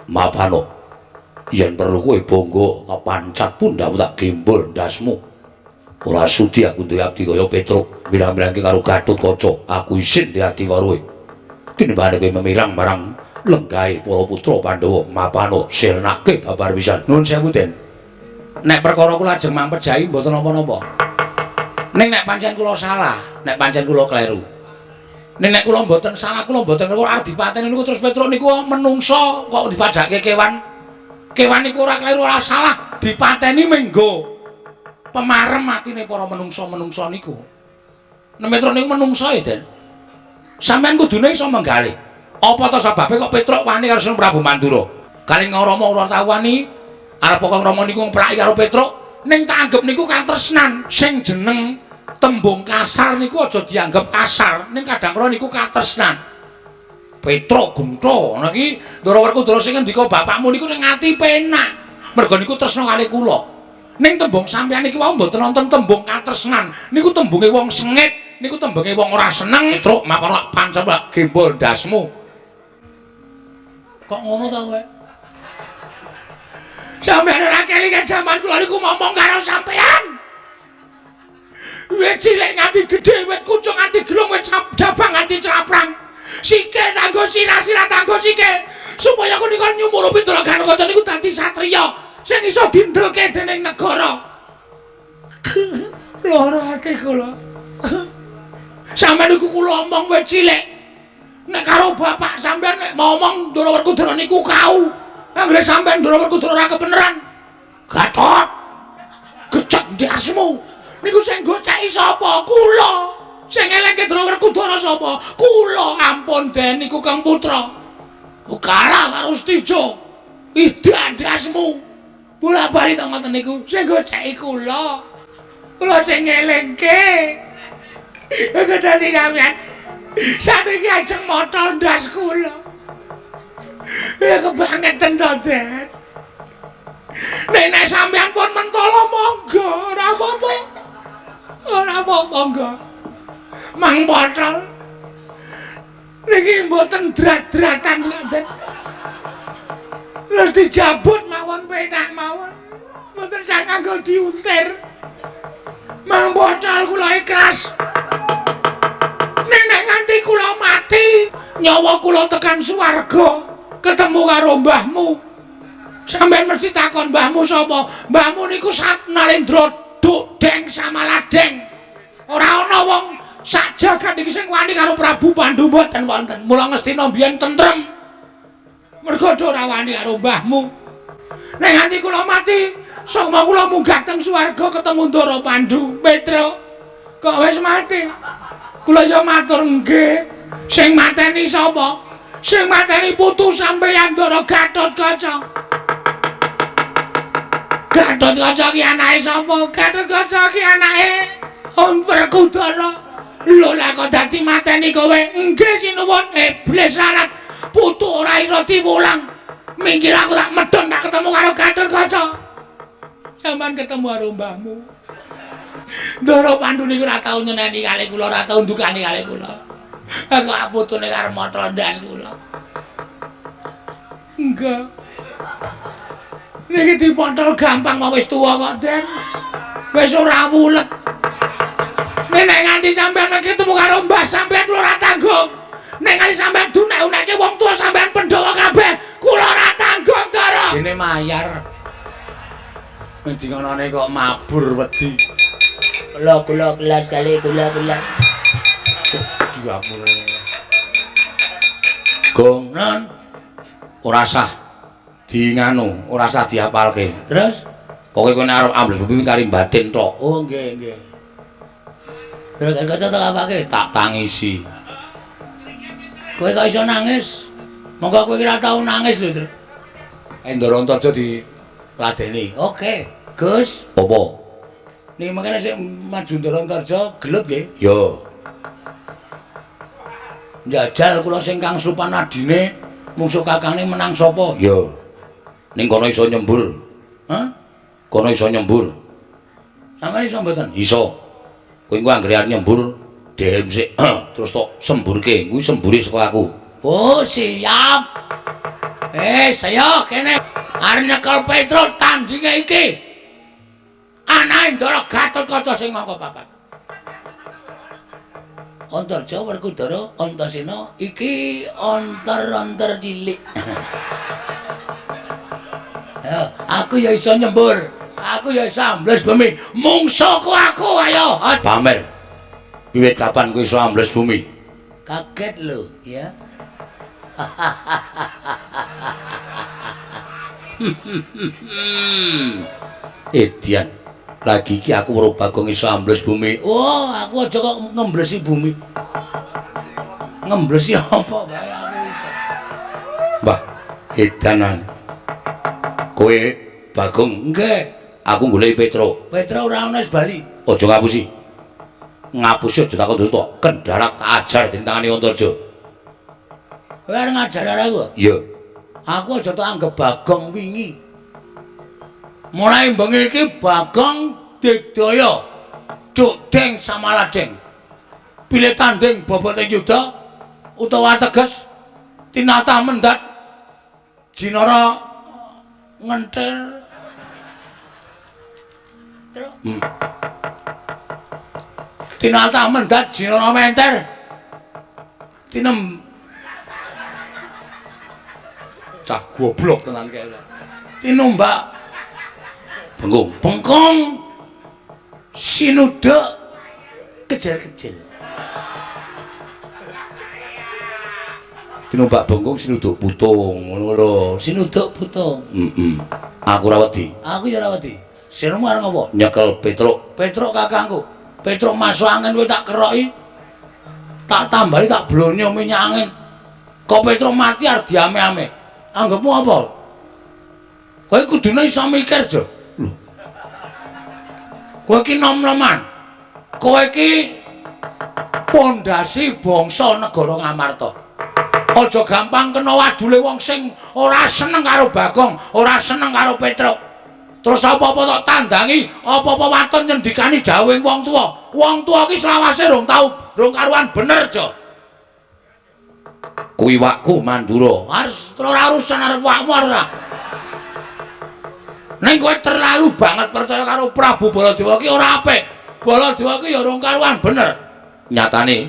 Mapano. Yen perlu kowe bangga kepancat pundhakmu tak gembol ndasmu. Ora sudi aku duwe abdi kaya Petruk, mirang-mirangke karo Gatotkaca. Aku isin duwe ati karo kowe. Tinimbangane kowe memirang marang lenggahe para putra Pandhawa, mapano sirnake babar pisan. Nuwun sewu, Den. Nek perkara kula ajeng mangpejahi mboten napa-napa. Ning nek pancen kula salah, nek pancen kula kleru. Ning nek kula mboten salah, kula mboten kleru arep dipateni niku terus Petruk niku menungsa kok dipadhake kewan. Kewan niku ora kleru ora salah, dipateni menggo pemarem atine para menungsa-menungsa niku. Nek Petruk niku menungsa ya, Den. Sampeyan kudune iso menggalih. Apa ta sebabe kok Petruk wani karo Sang Prabu Mandura? Kali Rama ora tau wani, arep kok Rama niku ngplaki karo Petruk, ning tak anggep niku katresnan. Sing jeneng tembung kasar niku aja dianggep kasar, ning kadang kala niku katresnan. Petruk gentha ngono iki Ndara Werkudara sing ngendika bapakmu niku ning ati penak. Merga niku tresna kali kula. Ning tembung sampeyan iki wau mboten wonten tembung katresnan. Niku tembunge wong sengit, niku tembunge wong ora seneng. Petruk mapano pancen gembol ndasmu. Kok ngono ta kowe? Sampeyan ora kelingan jaman kula niku ngomong karo sampeyan. Wit cilik nganti gedhe, wit kucung nganti gelung, wit jabang nganti claprang. Sikil tanggo sirah, sirah tanggo sikil. Supaya aku niku nyumurupi Ndara Gatotkaca niku dadi satriya sing iso dindelke dening negara. Lara ati kula. Sampeyan niku kula omong wit cilik. Nek karo bapak sampeyan nek ngomong Ndara Werkudara niku kau. Anggere sampeyan Ndara Werkudara ora kebeneran. Gatot. Gecek ndasmu. Niku sing goceki sapa? Kula. Sing elengke Ndara Werkudara sapa? Kula. Ampun Den niku Kang Putra. Kalah karo Stijo. Ida ndasmu. Bola-bali to ngoten niku. Sing goceki kula. Kula sing ngelengke. Gedhe sampeyan. Saniki ajeng motol ndas kula. Ya kebangetan to, Den. Nek nek sampeyan pun mentolo monggo, ora apa-apa. Ora apa-apa monggo. Mang potol. Niki mboten drat-dratan ngoten. Terus dijabut mawon penak mawon. Mboten sak kanggo diuntir. Mang potol kula ikhlas. Nek nek nganti kula mati, nyawa kula tekan swarga, ketemu karo mbahmu. Sampeyan mesti takon mbahmu sapa? Mbahmu niku Sat Narendra Duk Deng Samaladeng. Ora ana wong sak jagat iki sing wani karo Prabu Pandu mboten wonten. Mula Ngastina mbiyen tentrem. Mergo ora wani karo mbahmu. Nek nganti kula mati, sukma kula munggah teng swarga ketemu Ndara Pandu. Petruk, kok wis mati? Kula ya matur nggih. Sing mateni sapa? Sing mateni putu sampeyan Ndara Gatotkaca. Gatotkaca ki anake sapa? Gatotkaca ki anake Om Werkudara. Lho lah kok dadi mateni kowe? Nggih sinuwun. Iblis larat. Putu ora iso diwulang. Minggir aku tak medhon tak ketemu karo Gatotkaca. Sampeyan ketemu karo mbahmu. Ndara Pandu niku ora tau nyeneni kali kula, ora tau ndukani kali kula. Aku putune karo motol ndas kula. Enggak. Niki dipontol gampang mau wis tuwa kok, Den. Wis ora wulet. Nek nganti sampean ketemu karo mbah sampean kula ora tanggung. Nek nganti sampean dunek-unekke wong tuwa sampean Pandhawa kabeh, kula ora tanggung, Ndara. Dene mayar. Endi ngonone kok mabur wedi. Kula kula kelas kali kula kula. Diapure. Gong non ora sah di nganu, ora sah diapalke. Terus pokoke kowe nek arep ambles bumi kari batin tok. Oh nggih nggih. Terus kan kaca tak apake? Tak tangisi. Kowe kok iso nangis? Monggo kowe ora tau nangis lho, Tru. Ndara Antarja diladeni. Oke, Gus. Apa? Niki mangkene sing maju Ndara Antarja gelut nggih? Ya. Njajal kula sing kang slupan adine mungsuh kakangne menang sapa? Ya. Ning kono iso nyembur. Hah? Kono iso nyembur. Sampeyan iso mboten? Iso. Kowe engko anggere arep nyembur dehem sik terus tok semburke. Kuwi sembure saka aku. Oh, siap. Saya kene arep nyekel Petruk tandinge iki. Anake Ndara Gatotkaca sing mangka papat. Antarja Werkudara Antasena iki onter-onter cilik. Ya, aku ya iso nyembur. Aku ya iso ambles bumi. Mungsuhku aku ayo. Pamer. Wiwit kapan kowe iso ambles bumi? Kaget lho, ya. Edian. Lagi iki aku weruh Bagong iso ambles bumi. Oh, aku aja kok ngemblesi bumi. Ngemblesi apa bae aku iso. Mbah, edanan. Kowe Bagong? Nggih. Aku goleki Petruk. Petruk ora ono wis bali. Aja ngapusi. Ngapusi aja takon dosa. Kendharak tak ajar ditangani Antarja. Kowe arep ngajar aku? Iya. Aku aja tak anggap Bagong wingi. Mulai bengi iki Bagong digdaya Cuk-deng samaladeng. Pilih tanding bobote yuda utawa teges tinatah mendat jinara ngentil. Terus tinatah mendat jinara menter. Tinem cah goblok tenan kae. Tinumbak bengkung. Bengkong sinudek kecil-kecil. Tinumbak bengkung sinuduk putung ngono lho. Sinuduk putung. Heeh. Aku ora wedi. Aku ya ora wedi. Sirmu arep ngopo? Nyekel Petruk. Petruk kakangku. Petruk masuk angin kowe tak keroki. Tak tambahi tak blonyo minyak angin. Kok Petruk mati arep diame-ame. Anggepmu apa? Kowe kudune iso mikir, Jo. Lho. Kowe iki nom-noman. Kowe iki pondasi bangsa negara Ngamarta. Aja gampang kena wadule wong sing ora seneng karo Bagong, ora seneng karo Petruk. Terus apa-apa tok tandangi, apa-apa waton nyendikani jawing wong tuwa. Wong tuwa iki selawase rong tau, rong karuan bener, Jo. Kuwi wakku Mandura. Harus ora urusan arep wakmu ora. Ning kowe terlalu banget percaya karo Prabu Baladewa ki ora apik. Baladewa ki ya rong karuan bener. Nyatane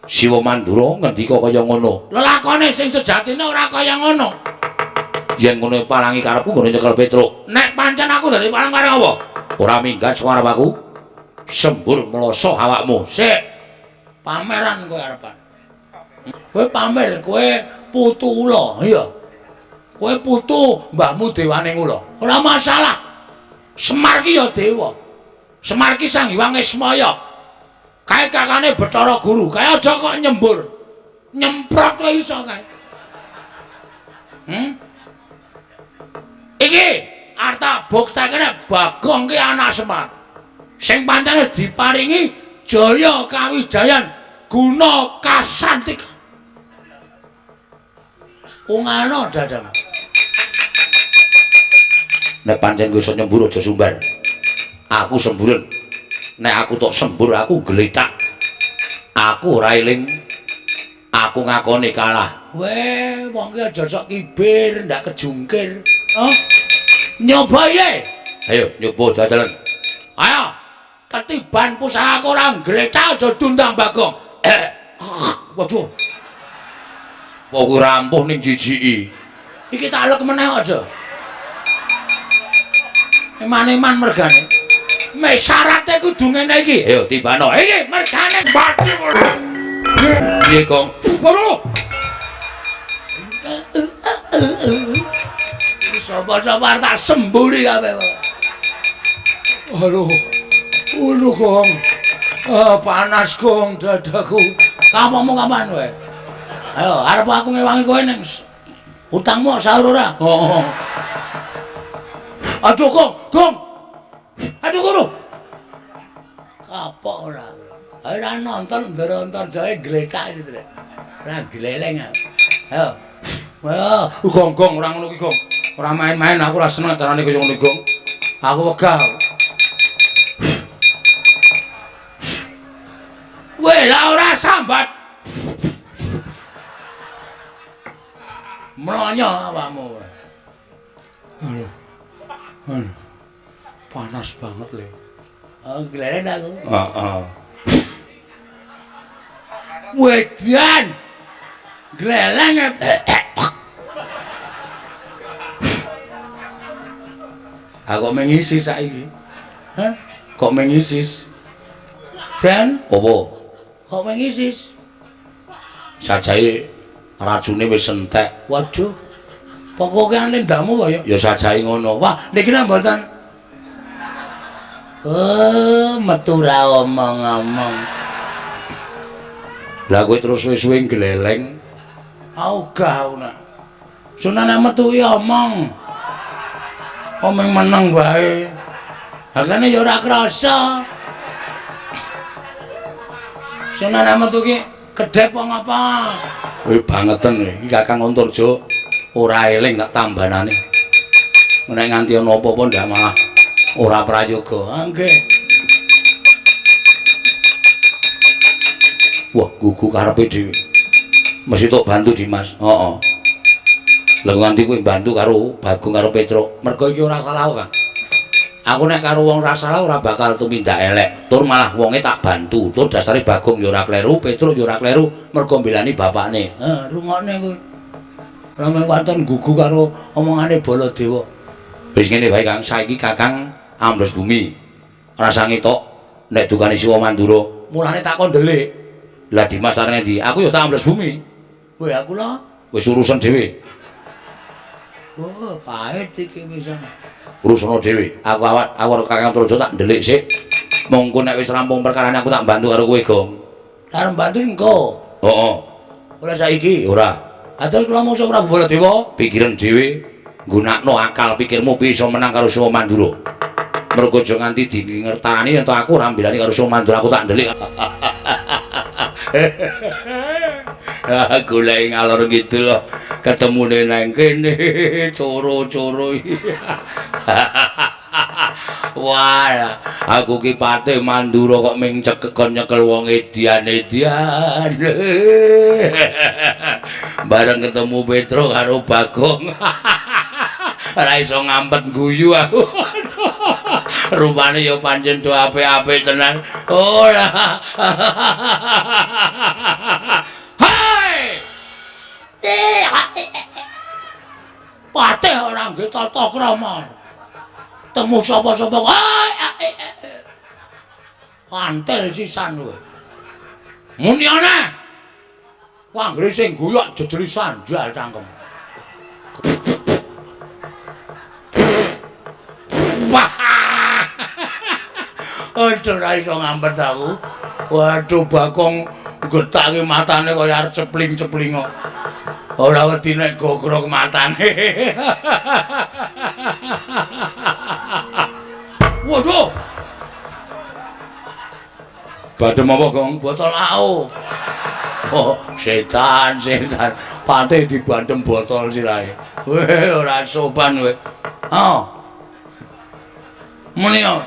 Siwa Mandura ngendika kaya ngono. Lelakone sing sejatine ora kaya ngono. Yen ngono palangi karepku ngono nyekel Petruk. Nek pancen aku dadi palang karo apa? Ora minggat saka arep aku. Sembur mloso awakmu. Sik. Pameran kowe arepan. Kowe pamer, kowe putu ula, iya. Kowe putu mbahmu dewane ula. Ora masalah. Semar ki ya dewa. Semar ki Sang Hyang Ismaya. Kae kakane Bathara Guru. Kae aja kok nyembur. Nyemprot kowe iso kae. Iki arep tak buktekne Bagong ki anak Semar. Sing pancen wis diparingi jaya kawijayan guna kasantik. Ungano dadamu. Nek pancen kowe iso nyembur aja sumbar. Aku semburen. Nek aku tok sembur aku gletak. Aku ora eling. Aku ngakoni kalah. Weh, wong ki aja sok kibir, ndak kejungkir. Oh. Nyoba piye? Ayo nyoba jajalan. Ayo. Ketiban pusaka ora glecak aja dundang Bagong. Waduh. Wong rampuh ning jijiki. Iki tak alek meneh aja. Eman-eman mergane. Mek syarate kudu ngene iki. Ayo tibano. Iki mergane mati. Piye, Gong? Waduh. Sapa-sapa tak semburi kabeh. Aduh. Aduh, Gong. Ah, panas, Gong, dadaku. Kapamu kapan kowe? Ayo, arep aku ngewangi kowe ning utangmu sahur ora? Heeh. Aduh, Gong, Gong. Aduh, guru. Kapok ora. Ora nonton ndoro Antarjaya gletak iki, Trek. Ora gleleng aku. Ayo. Wah, Gong, Gong, ora ngono ki, Gong. Ora main-main, aku ora seneng acarane kaya ngono, Gong. Aku wegah. Weh, lah ora sambat. Mlonyo awakmu. Aduh. Aduh. Panas banget, Le. Oh, gleren aku. Heeh. Wedan. Gleleng. Aku mengisi saiki. Hah? Kok mengisis? Dan apa? Kok mengisis? Sajae racune wis entek. Waduh. Pokoke lendamu wae ya. Ya sajae ngono. Wah, niki lho mboten. Oh, metu ra omong-omong. Lah kowe terus suwe-suwe gleleng. Ogah aku nak. Sunane metu ya omong. Omong meneng wae. Rasane ya ora krasa. Sunane metu ki kedhep apa ngapa? Kowe bangeten kowe. Iki Kakang Antarja ora eling tak tambanane. Nek nganti ana apa-apa ndak malah ora prayoga. Ah nggih. Wah, gugu karepe dhewe. Mesti tok bantu Dimas. Heeh. Lah nganti kowe bantu karo Bagong karo Petruk. Mergo iki ora salah, Kang. Aku nek karo wong ora salah ora bakal tumindak elek. Tur malah wonge tak bantu. Tur dasare Bagong ya ora kleru, Petruk ya ora kleru, mergo mbelani bapakne. Heh, rungokne kuwi. Ora mung waton gugu karo omongane Baladewa. Wis ngene wae, Kang. Saiki Kakang ambles bumi. Rasa ngetok nek dukane Siwa Mandura. Mulane tak kon ndelik. Lah Dimas arep ndi? Aku ya tak ambles bumi. Kowe aku lho. Wis urusan dhewe. Oh, pahit iki pisan. Urusana dhewe. Aku awak aku karo Kakang Antarja tak ndelik sik. Mongko nek wis rampung perkarane aku tak bantu karo kowe, Gong. Arep bantu engko. Heeh. Ora saiki? Ora. Ha terus kula mungsuh Prabu Baladewa, pikiran dhewe, nggunakno akal pikirmu piye iso menang karo Siwa Mandura. Mergo aja nganti dingertani yen to aku ora mbelani karo Siwa Mandura, aku tak ndelik. Golek ngalor ngidul ketemune nang kene coro-coro. Wah, aku ki Patih Mandura kok ming cekekon nyekel wong edian-edian. Bareng ketemu Petruk karo Bagong. Ora iso ngampet guyu aku. Rupane ya pancen do apik-apik tenan. Ora. Hai! Patih ora nggih tata krama. Temu sapa-sapa. Pantel sisan kowe. Muni ana. Anggere sing guyok jejeri sandal cangkem. Wah. Aduh, ora iso ngampet aku. Waduh, Bagong getake matane kaya arep cepling-cepling kok. Ora wedi nek gogrok matane. Waduh. Badhe apa, Gong? Botol AO. Oh, setan, setan. Patih dibandem botol sirahe. Weh, ora sopan kowe. Oh. Muni yo.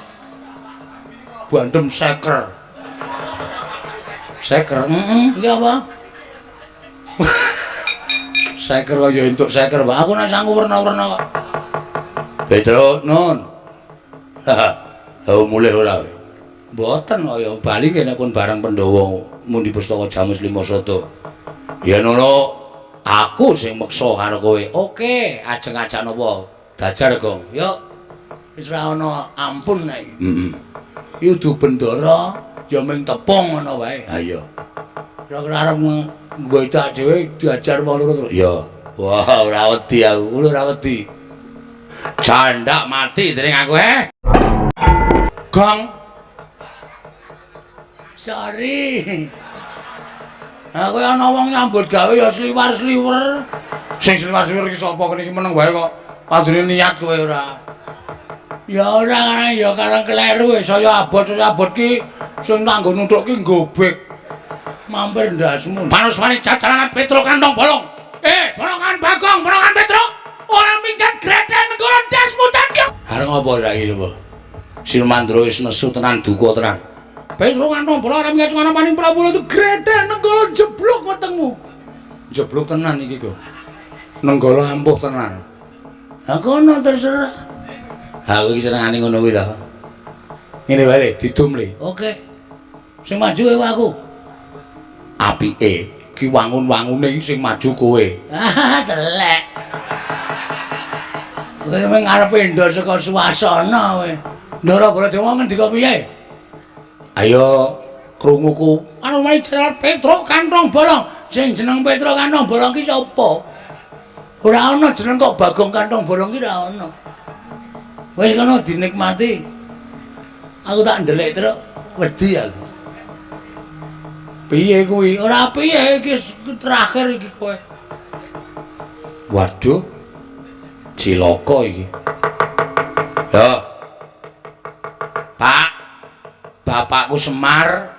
Bandem seker. Seker, heeh, iki apa? Seker kaya entuk seker, Pak. Aku nek sangu werna-werna kok. Petro nun. Ha mulih ora. Mboten kaya bali kene pun bareng Pandhawa mundi pustaka Jamus Lima Sada. Ya nono aku sing meksa karo kowe. Oke, ajeng ajak napa? Dajar, Gong. Yo. Wis ora ana ampun nek iki. Heeh. Iki udu bendara ya ming tepung ngono wae. Ha iya. Kira-kira arep nggodak dhewe diajar wong loro terus. Ya. Wah, ora wedi aku. Kulo ora wedi. Jandak mati dening aku, eh. Gong. Sorry. Aku ana wong nyambut gawe ya sliwar-sliwer. Sing sliwar-sliwer iki sapa kene iki meneng wae kok. Padune niat kowe ora. Ya ora karang ya karang kleru saya abot ki sing tanggo nuthuk ki nggobek. Mampir ndasmu. Panuswane cacaran Petro kantong bolong. Eh, bolongan Bagong, bolongan Petro. Ora minggat greten negara ndasmu tancep. Arep ngopo saiki lho? Silmandra wis nesu tenan duka tenan. Petro kantong bolong ora minggat sungana paning Prabu itu greten negara jeblok wetengmu. Jeblok tenan iki kok. Nenggala ampuh tenan. Ha kono terserah. Ha kowe iki senengane ngono kuwi ta. Ngene wae didum le. Oke. Sing maju kowe aku. Apike ki wangun-wangune iki sing maju kowe. Ah, telek. Kowe mung ngarepe ndor saka suasana kowe. Ndara Baladewa ngendika piye? Ayo krunguku. Anu wae jalan Petro kantong bolong. Sing jeneng Petro kantong bolong ki sapa? Ora ana jeneng kok Bagong kantong bolong ki ora ana. Wis kono dinikmati. Aku tak ndelik truk wedi aku. Piye kuwi? Ora piye iki terakhir iki kowe. Waduh. Cilaka iki. Ya. Pak, bapakku Semar.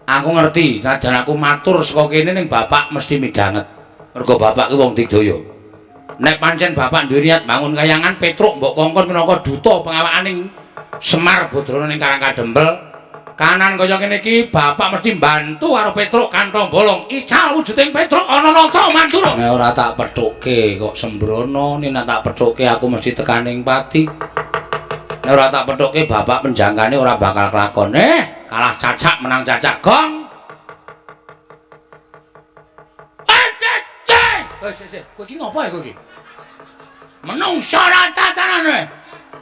Aku ngerti, najan aku matur saka kene ning bapak mesti midhanget. Mergo bapak ki wong digdaya. Nek pancen bapak duwe niat bangun kayangan Petruk mbok kongkon minangka duta pengawakaning Semar Badrana ning Karang Kadempel. Kanan kaya ngene iki bapak mesti mbantu karo Petruk kantong bolong. Ical wujuding Petruk ana nata Mandura. Nek ora tak pethukke kok sembrono, nek tak pethukke aku mesti tekaning pati. Nek ora tak pethukke bapak penjangkane ora bakal kelakon. Kalah cacak menang cacak gong. Wis wis, kowe iki ngopo ya kowe iki? Menungsa ora tatanane.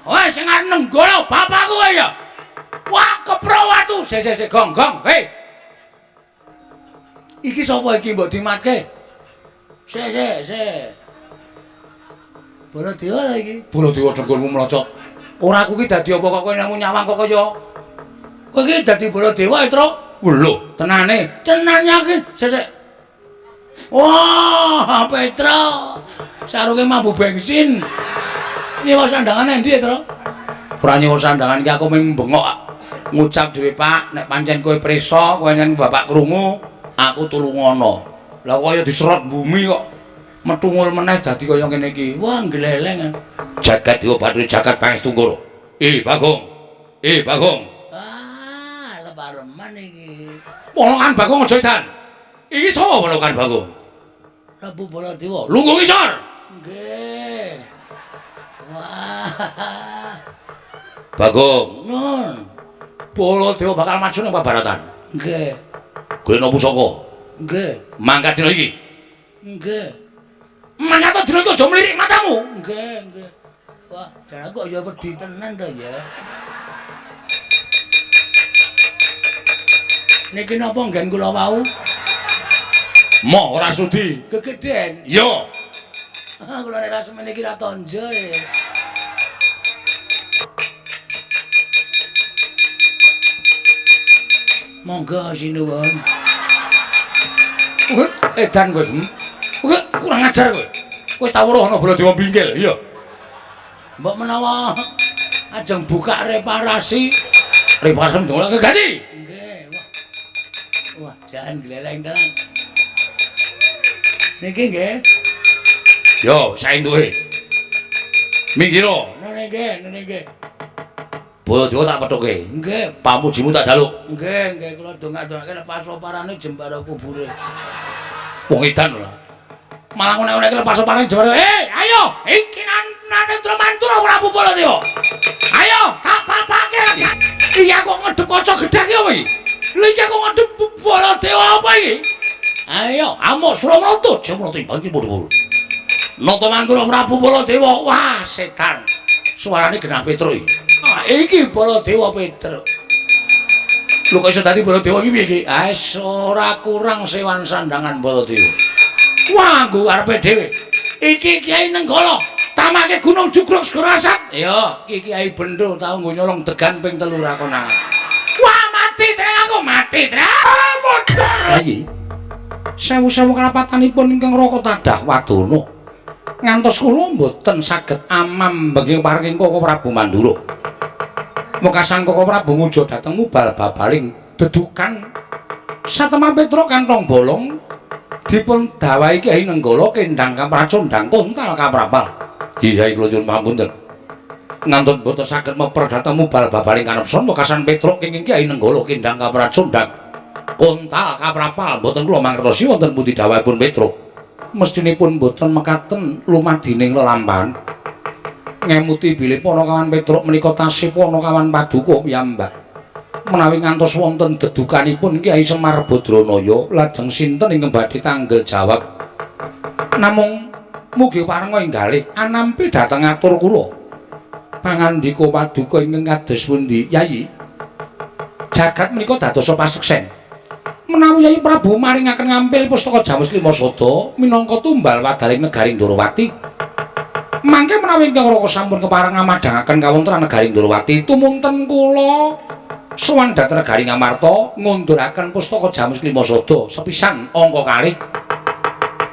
Wis sing arep nenggala bapakku kowe ya. Wah, kepro watu. Sik sik sik gong gong. Hei. Iki sapa iki mbok dimatke? Sik sik sik. Baladewa ta iki? Baladewa dengkulmu mlocot. Ora aku iki dadi apa kok kowe nang nyawang kok kaya. Kowe iki dadi Baladewa, Truk. Lho, tenane. Tenan yakin. Sik sik. Wah, Petro. Sarunge mambu bensin. Nyewa sandangan endi, Tro? Ora nyewa sandangan iki aku mung bengok ngucap dhewe, Pak, nek pancen kowe prisa, kowe nyen bapak krungu, aku tulungono. Lah kaya diserot bumi kok metungul meneh dadi kaya ngene iki. Wah, gleleng. Jagat Dewa Bathara jagat Pangestungkara. Eh, Bagong. Eh, Bagong. Ah, lepareman iki. Bolongan Bagong aja edan. Iki sapa bolongan Bagong? Prabu Baladewa. Lungguh ngisor. Nggih. Wah. Bagong. Nun. Baladewa bakal maju nang Pabaratan. Nggih. Golekno pusaka. Nggih. Mangkat dina iki. Nggih. Mangkat dina iki aja mlirik matamu. Nggih, nggih. Wah, jan aku kok ya wedi tenan to ya. Niki napa nggen kula wau? Moh ora sudi. Gegeden. Yo. Kula nek ra semene iki ra tonjo e. Monggo sinuwun. Edan kowe. Kowe kurang ajar kowe. Kowe wis tau weruh ana Baladewa bingkil, iya. Mbok menawa ajeng buka reparasi. Reparasi ndongak keganti. Nggih. Wah. Wah, jan gleleng tenan. Niki nggih. Yo, saentuke. Minggiro. Nene nggih, nene nggih. Baladewa tak pethuke. Nggih, pamujimu tak jaluk. Nggih, nggih kula dongak-dongake lepas parane jembara kubure. Wong edan ora. Malah ngene-ngene lepas parane jembara. Eh, ayo, iki Narendra Mantura Prabu Baladewa. Ayo, tak papake. Iki aku ngedep kaca gedhek iki apa iki? Lha iki aku ngedep Baladewa apa iki? Ayo, amuk Suramarta Jemrata iki padha-padha. Nata Mantura Prabu Baladewa. Wah, setan. Suarane genah Petruk iki. Ah, iki Baladewa Petruk. Lho kok iso dadi Baladewa iki piye iki? Ah, ora kurang sewan sandangan Baladewa. Wah, nggo arepe dhewe. Iki Kyai Nenggala, tamake Gunung Jugruk Segara Asat. Ya, iki Kyai Bendho tau nggo nyolong degan ping 3 ra konangan. Wah, mati trek aku, mati trek. Ayi. Sewu-sewu kalapatanipun ingkang Raka tadah wadana. Ngantos kula mboten saged amam bengi paring Koko Prabu Mandura. Wekasan Koko Prabu ngujo dhateng mubal babaling dedukan satemah Petruk kantong bolong dipun dawahi Kyai Nenggala kendang kapracondang kontal kaprapal. Iya kula nyuwun pamunten. Ngantos mboten saged meper dhateng mubal babaling kanepson wekasan Petruk kenging Kyai Nenggala kendang kapracondang kontal kaprapal mboten kula mangertosi wonten pundi dawahipun Petruk. Mestinipun mboten mekaten lumadining lelampahan. Ngemuti bilih Panakawan Petruk menika tasih Panakawan paduka piyambak. Menawi ngantos wonten dedukanipun Kyai Semar Badranaya lajeng sinten ingkang badhe tanggel jawab. Namung mugi parenga enggalih anampi dhateng atur kula. Pangandika paduka ingkang kados pundi, Yayi? Jagat menika dadosa paseksen. Menawi Yayi Prabu maringaken ngampil pustaka Jamus Lima Sada minangka tumbal wadaring negari Ndorowati. Mangke menawi ingkang Raka sampun kepareng ngamadhangaken kawontenan negari Ndorowati, tumunten kula sowan dhateng negari Ngamarta ngunduraken pustaka Jamus Lima Sada sepisan angka kalih.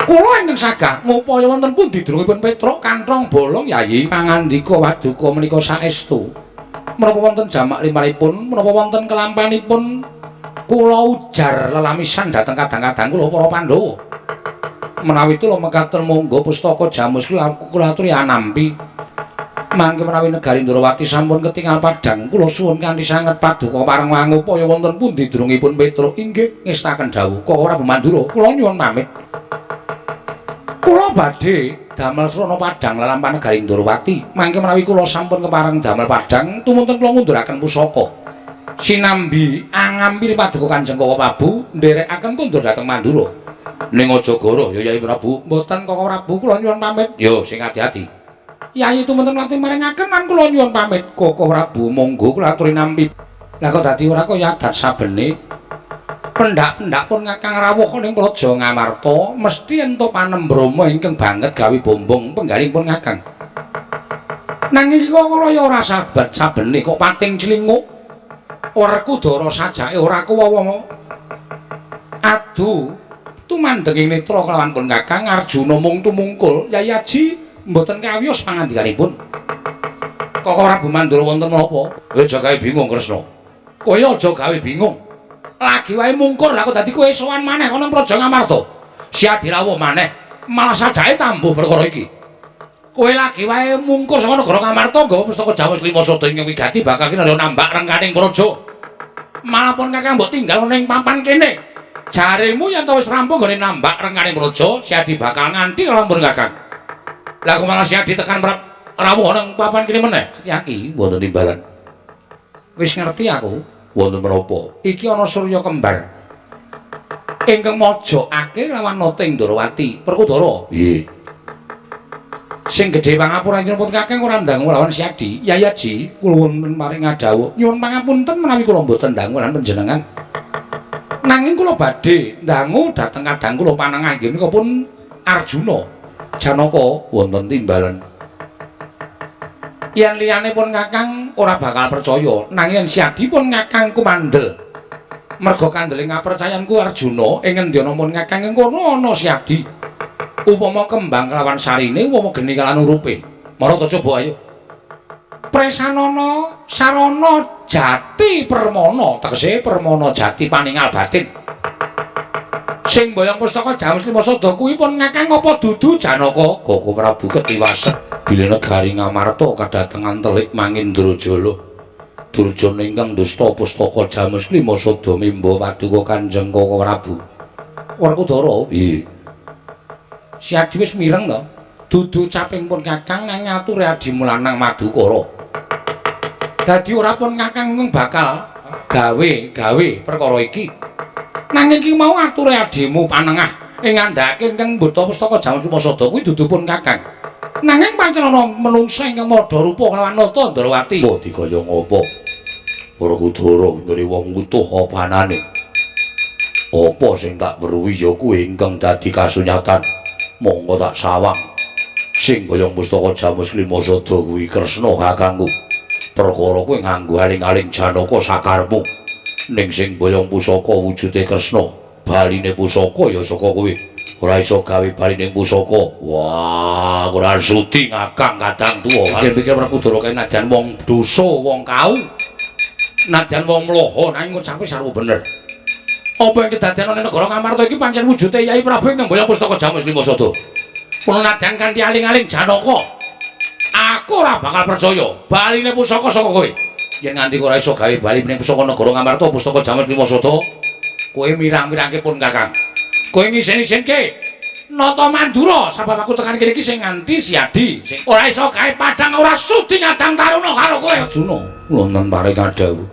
Kula ingkang sagah ngupaya wonten pundi drungipun Petruk kanthong bolong Yayi. Pangandika paduka menika saestu. Menapa wonten jamak limrahipun, menapa wonten kelampanipun kula ujar lelamisan dhateng kadang-kadang kula para Pandhawa. Menawi kula mekaten monggo pustaka Jamus kula aturi anampi. Mangke menawi negari Ndorowati sampun ketingal padhang, kula suwun kanthi sanget paduka pareng mangupaya wonten pundi drungipun Petruk. Inggih ngestaken dawuh Koko Prabu Mandura, kula nyuwun pamit. Kula badhe damel srana padhang lelampahan negari Ndorowati. Mangke menawi kula sampun kepareng damel padhang, tumunten kula ngunduraken pusaka. Sinambi angampiri paduka Kanjeng Koko Prabu nderekaken kondur dhateng Mandura. Ning aja goroh ya Yayi Prabu. Mboten Koko Prabu, kula nyuwun pamit. Yo sing ati-ati. Yayi tumunten nate maringaken lan kula nyuwun pamit. Koko Prabu monggo kula aturi nampi. Lah kok dadi ora kaya adat sabene. Pendak-pendak pun ngakang rawuh ning Praja Ngamarta mesti entuk panembrama ingkang banget gawe bombong penggalih pun ngakang. Nanging iki kok kaya ora sabat sabene kok pating clinguk. Werkudara sajake ora kuwawa. Adu tumandhenging netra kelawan pun Kakang Arjuna mung tumungkul Yayi Aji mboten kawiyos pangandikanipun. Koko Prabu Mandura wonten menapa? Aja gawe bingung Kresna. Kowe aja gawe bingung. Lagi wae mungkur lah kok dadi kowe sowan maneh ana Praja Ngamarta. Siap dirawuh maneh, malah sajake tambuh perkara iki. Kowe lagi wae mungkur saka negara Ngamarta nggawa pustaka Jamus Lima Sada ingkang wigati bakal kinarya nambak rengkaning praja. Malah pun Kakang mbok tinggal ning papan kene. Jaremu yen to wis rampung nggone nambak rengkaning praja, Siadi bakal nganti lampun Kakang. Lah kok malah Siadi tekan rawuh nang papan kene meneh. Setyaki wonten timbalan. Wis ngerti aku wonten menapa. Iki ana surya kembar ingkang mojokake lawan Noting Ndorowati. Werkudara. Nggih. Sing gedhe pangapura pun Kakang ora ndangu lawan Siadi. Yayi Aji kula wonten paring ngadhawuh nyuwun pangapunten menawi kula mboten ndangu lan panjenengan. Nanging kula badhe ndangu dhateng kadang kula panengah inggih menika pun Arjuna Janaka wonten timbalan. Yen liyane pun Kakang ora bakal percaya, nanging Siadi pun Kakang kumandel. Merga kandele ngapercayanku Arjuna ing ngendi ana pun Kakang ing kono ana Siadi. Upama kembang kelawan sarine, upama geni kelawan urupe. Marata coba ayo. Presanana sarana jati permana, tegese permana jati paningal batin. Sing mboyong pustaka Jamus Lima Sada kuwi pun Kakang apa dudu Janaka? Koko Prabu ketiwaset bilih negari Ngamarta kadatengan telik Mangindrajala. Durjana ingkang dusta pustaka Jamus Lima Sada mimba paduka Kanjeng Koko Prabu. Werkudara, nggih. Siadi wis mireng to. Dudu caping pun Kakang nang ngature adimu lanang Madukara. Dadi ora pun Kakang mung bakal gawe-gawe perkara iki. Nanging iki mau ature adimu panengah ing ngandhake ingkang mbeta pustaka Jamus Lumasada kuwi dudu pun Kakang. Nanging pancen ana menungsa ingkang madha rupa kelawan Nata Ndrawati. Oh, dikaya ngapa? Werkudara nggone wong utuh apa anane? Apa sing tak weruhi ya kuwi ingkang dadi kasunyatan. Monggo tak sawang. Sing boyong pustaka Jamus Limasada kuwi Kresna kakangku. Perkara kuwi nganggo aling-aling Janaka sakarepmu. Ning sing boyong pusaka wujude Kresna, baline pusaka ya saka kuwi. Ora iso gawe baline pusaka. Wah, ora sudi ngakang kadang tuwa. Pikir-pikir Werkudara kae nadyan wong dosa, wong kau. Nadyan wong mloho nanging ngucape sarwa bener. Apa yang kedadean ana negara Ngamarta iki pancen wujude Yai Prabu ingkang boyong pustaka Jamus Limasada. Mula nadyan kanthi aling-aling Janaka, aku ora bakal percaya baline pusaka saka kowe. Yen nganti ora iso gawe baline pusaka negara Ngamarta pustaka Jamus Limasada, kowe mirang-mirangke pun Kakang. Kowe ngisin-isinke Nata Mandura sabab aku tekan kene iki sing nganti Siadi sing ora iso gawe padhang ora sudi ngadang taruna karo kowe. Arjuna, wonten paring dawuh.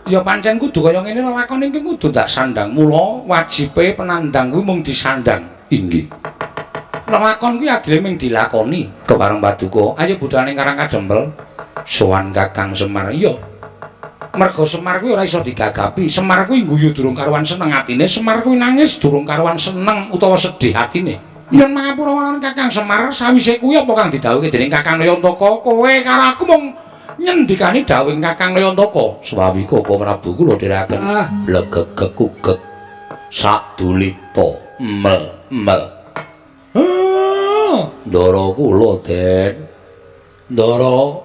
Ya pancen kudu kaya ngene lelakon iki kudu ndak sandang. Mula wajibe penandang kuwi mung disandang. Inggih. Lelakon kuwi adile mung dilakoni. Kepareng paduka, ayo budal ning Karang Kadempel. Sowan Kakang Semar. Iya. Merga Semar kuwi ora iso digagapi. Semar kuwi guyu durung karuan seneng atine, Semar kuwi nangis durung karuan seneng utawa sedih atine. Yen mangapura marang Kakang Semar, sawise kuwi apa kang didhawuhke dening Kakang Nayantaka, kowe karo aku mung nyendikani dawuhing Kakang Nayantaka. Swawi Koko Prabu kula dherekaken. Blegegekugek sadulita mel mel. Ndara kula Den. Ndara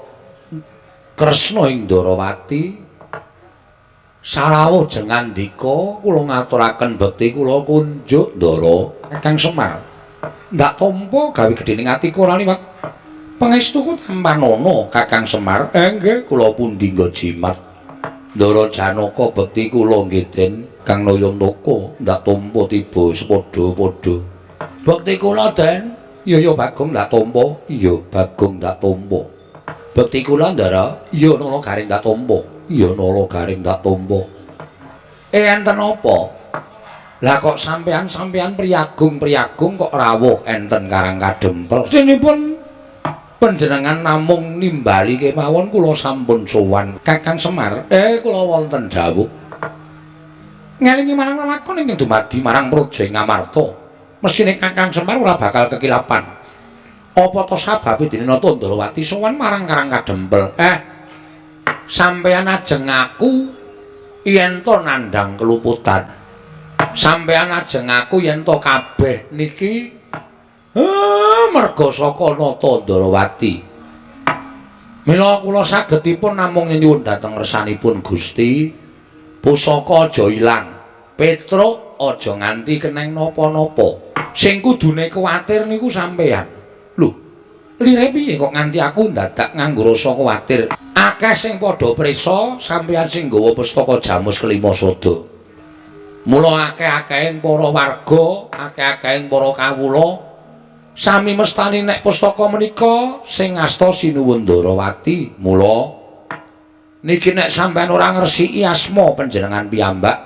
Kresna ing Ndarawati. Sarawuh jengandika kula ngaturaken bekti kula kunjuk Ndara Kakang Semar. Ndak tampa gawe gedhening atiku ora liwat. Pangestuku tampanana Kakang Semar. Nggih, kula pundi nggo jimat. Ndara Janaka bekti kula nggih Den. Kang Nayantaka ndak tampa tiba sepadha-padha. Bekti kula Den. Iya ya Bagong ndak tampa. Iya Bagong ndak tampa. Bekti kula Ndara. Iya Nala Garing ndak tampa. Iya Nala Garing ndak tampa. Enten apa? Lah kok sampean-sampean priyagung-priyagung kok rawuh enten Karang Kadempel. Sinipun panjenengan namung nimbali kemawon kula sampun sowan Kakang Semar. Kula wonten dawuh. Ngelingi marang lelakon ingkang dumadi marang praja ing Ngamarta. Mesthine Kakang Semar ora bakal kekilapan. Apa to sababe dene Nata Ndrawati sowan marang Karang Kadempel? Sampeyan ajeng ngaku yen to nandhang keluputan. Sampeyan ajeng ngaku yen to kabeh niki merga saka Nata Ndrawati. Mila kula sagedipun namung nyuwun dhateng ngersanipun Gusti, pusaka aja ilang, Petruk aja nganti keneng napa-napa. Sing kudune kuwatir niku sampeyan. Lho, lire piye kok nganti aku ndadak nganggo rasa kuwatir? Akeh sing padha prisa sampeyan sing nggawa pustaka Jamus Kelima Sada. Mula akeh-akehing para warga, akeh-akehing para kawula sami mestani nek pustaka menika sing asta Sinuwun Ndarawati. Mula niki nek sampeyan ora ngresiki asma panjenengan piyambak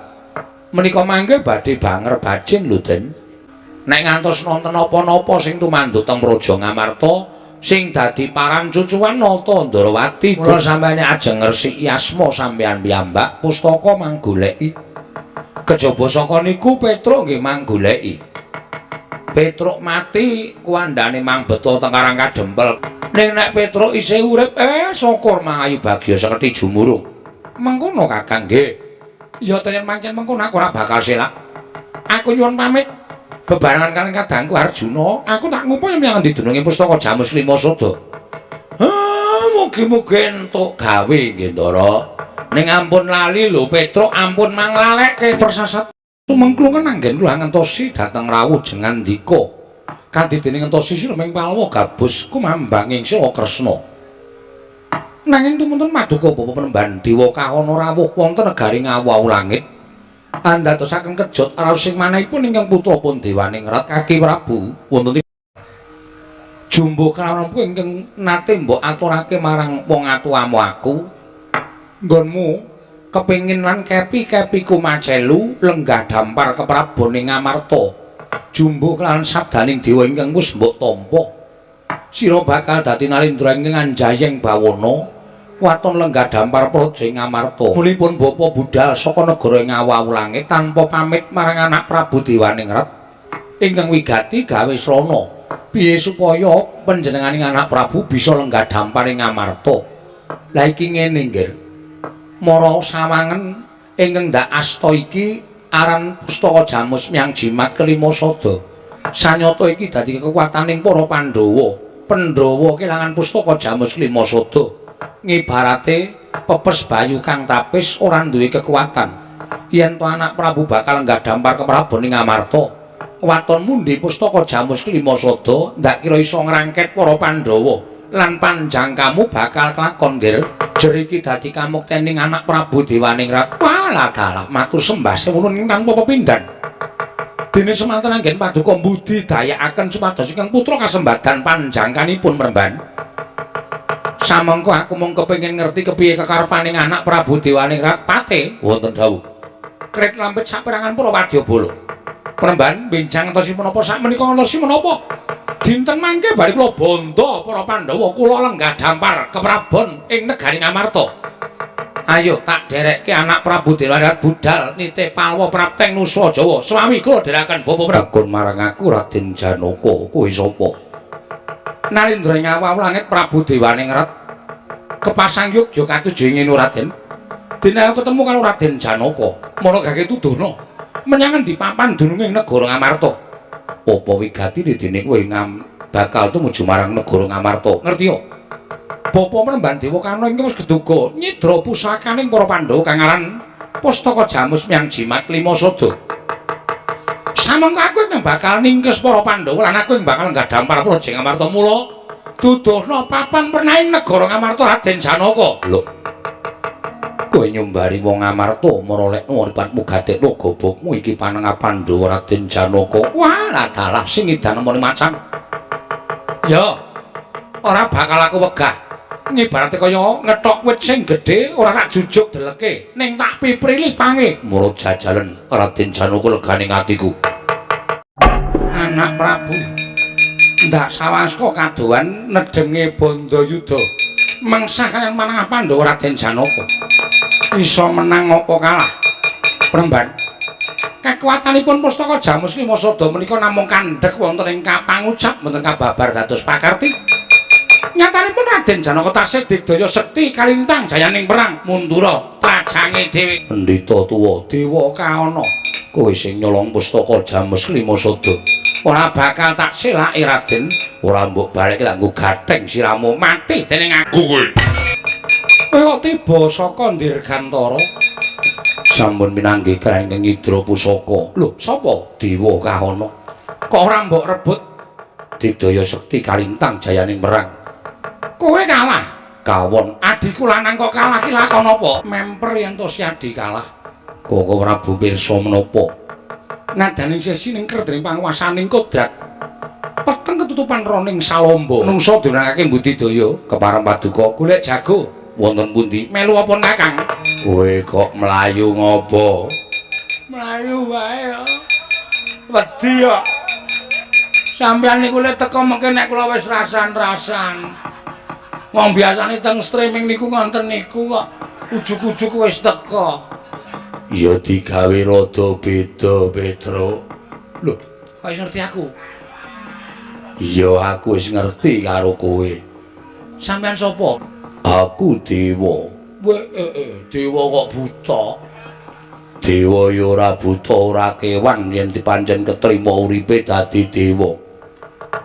menika mangke badhe banger bajing lho Den. Nek ngantos nonton napa-napa sing tumanduk teng Praja Ngamarta sing dadi paran cucuan Nata Ndarawati. Mula sampeyan ajeng ngresiki asma sampeyan piyambak pustaka manggoleki. Kejaba saka niku Petruk nggih manggoleki. Petruk mati kuwandane mangbeta teng Karang Kadempel. Ning nek Petruk isih urip, syukur mangayu bagya sekerti jumurung. Mengkono Kakang nggih. Ya yen pancen mengkono aku ora bakal selak. Aku nyuwun pamit bebarengan kaliyan kadangku Arjuna, aku tak ngupaya menyang endi dununge pustaka Jamus Limasada. Mugi-mugi entuk gawe nggih Ndara. Ning ampun lali lho Petruk, ampun manglalekke persasat. Sumengklungen anggen kula ngentosi dhateng rawuh jengandika. Kanthi dene ngentosi sira ming palwa gabus kumambanging Sila Kresna. Nanging tumunten maduka bapa penemban dewa kahana rawuh wonten negari Ngawu langit. Andadosaken kejot raos sing manahipun ingkang putra pun dewaningrat Kaki Prabu wonten Jumbo kalawan ingkang nate mbok aturake marang wong atuwamu aku. Nggonmu kepengin lan kepi-kepiku macelu lenggah dampar keprabon ing Ngamarta. Jumbo kelawan sabdaning dewa ingkang wis mbok tampa. Sira bakal dadi nalindra ingkang anjayeng bawana waton lenggah dampar praja ing Ngamarta. Mulipun bapa budhal saka negara ing awu langit tanpa pamit marang anak Prabu Dewaningrat ingkang wigati gawe srana. Piye supaya panjenenganing anak Prabu bisa lenggah dampar ing Ngamarta? Lah iki ngene, Nggir. Mara sawangen ingkang ndak asta iki aran pustaka Jamus Myang Jimat kelima sada. Sanyata iki dadi kekuataning para Pandhawa. Pandhawa kelangan pustaka Jamus kelima sada. Ngibarate pepes bayu kang tapis ora duwe kekuatan. Yen to anak Prabu bakal lenggah dampar keprabon ing Ngamarta, waton mundi pustaka Jamus kelima sada ndak kira iso ngrangket para Pandhawa lan panjangkamu bakal kelakon, Nggir. Jer iki dadi kamuktening anak Prabu Dewaningrat. Walah dalah matur sembah sewununing tanpa pepindhan. Dene semanten anggen paduka mbudidayakaken supados ingkang putra kasembadan panjangkanipun mremban. Samangka aku mung kepengin ngerti kepiye kekarepaning anak Prabu Dewaningrat pate wonten dawuh. Krit lampit saperangan para wadyabala. Premban benjang antosi menapa sakmenika antosi menapa? Dinten mangke bari kula bondo para Pandhawa kula lenggah dampar keprabon ing negari Ngamarta. Ayo tak derekke anak Prabu Dewaningrat budhal nitih palwa prapteng nusa Jawa. Swawi kula dherekaken Bapak Prabu. Takon marang aku Raden Janaka, kowe sapa? Nalindra ing awu langit Prabu Dewaningrat kepasang yogya katuju ing Raden. Dene aku ketemu karo Raden Janaka, mara gage tuduhna menyang endi papan dununge ing negara Ngamarta. Apa wigatine dene kowe bakal tumuju marang negara Ngamarta? Ngerti yo? Bapa Mremban Dewa Karna ingkang wis geduga nyidra pusakaning para Pandhawa kang aran Pustaka Jamus Myang Jimat Lima Sada. Samangka aku ingkang bakal ningkes para Pandhawa lan aku ing bakal lenggah dampar praja Ngamarta. Mula duduhna papan pernaing negara Ngamarta Raden Janaka. Lho, kowe nyumbari wong Ngamarta mara lekno uripatmu gatekno gobokmu iki panengah Pandhawa Raden Janaka. Wah, dalah sing edan nemoni macan. Ya, ora bakal aku wegah. Ngibarate kaya ngethok wit sing gedhe ora tak jujuk deleke, ning tak piprili pange. Mara jajalen Raden Janaka legane atiku. Anak Prabu ndak sawaska kadohan nedenge Bandayuda. Mengsah kaliyan manengah Pandhawa Raden Janaka. Iso menang apa kalah? Premban. Kekuatanipun pustaka Jamus Lima Sada menika namung kandhek wonten ing kapangucap mboten kababar dados pakarti. Nyatanipun Raden Janaka tasih digdaya sekti kalintang jayaning perang mundura trajange dhewe. Pendhita tuwa Dewa Kaana, kowe sing nyolong pustaka Jamus Lima Sada. Ora bakal tak selaki Raden, ora mbok baleke tak nggo gatheng siramu mati dening aku kowe. Kowe kok tiba saka Dirgantara? Sampun pinanggih karo ingkang nyidra pusaka. Lho, sapa? Dewa Kahana. Kok ora mbok rebut? Digdaya sekti kalintang jayaning perang. Kowe kalah. Kawon adhiku lanang kok kalah ki lakon apa? Memper yen to si adhi kalah. Koko Prabu pirsa menapa? Nadane sesi ning kerdring panguwasaning kodrat. Peteng ketutupan roning salomba. Nungsa dunangake mbudidaya kepareng paduka golek jago. Wonten pundi? Melu apa Kakang? Kowe kok mlayu ngopo? Mlayu wae ya. Wedi kok. Sampeyan niku lek teko mengke nek kula wis rasan-rasan. Wong biasane teng streaming niku ngonten niku kok ujug-ujug wis teko. Ya digawe rada beda, Petro. Lho, kok wis ngerti aku? Ya aku wis ngerti karo kowe. Sampeyan sapa? Aku dewa. Dewa kok buta? Dewa ya ora buta, ora kewan yen dipancen ketrima uripe dadi dewa.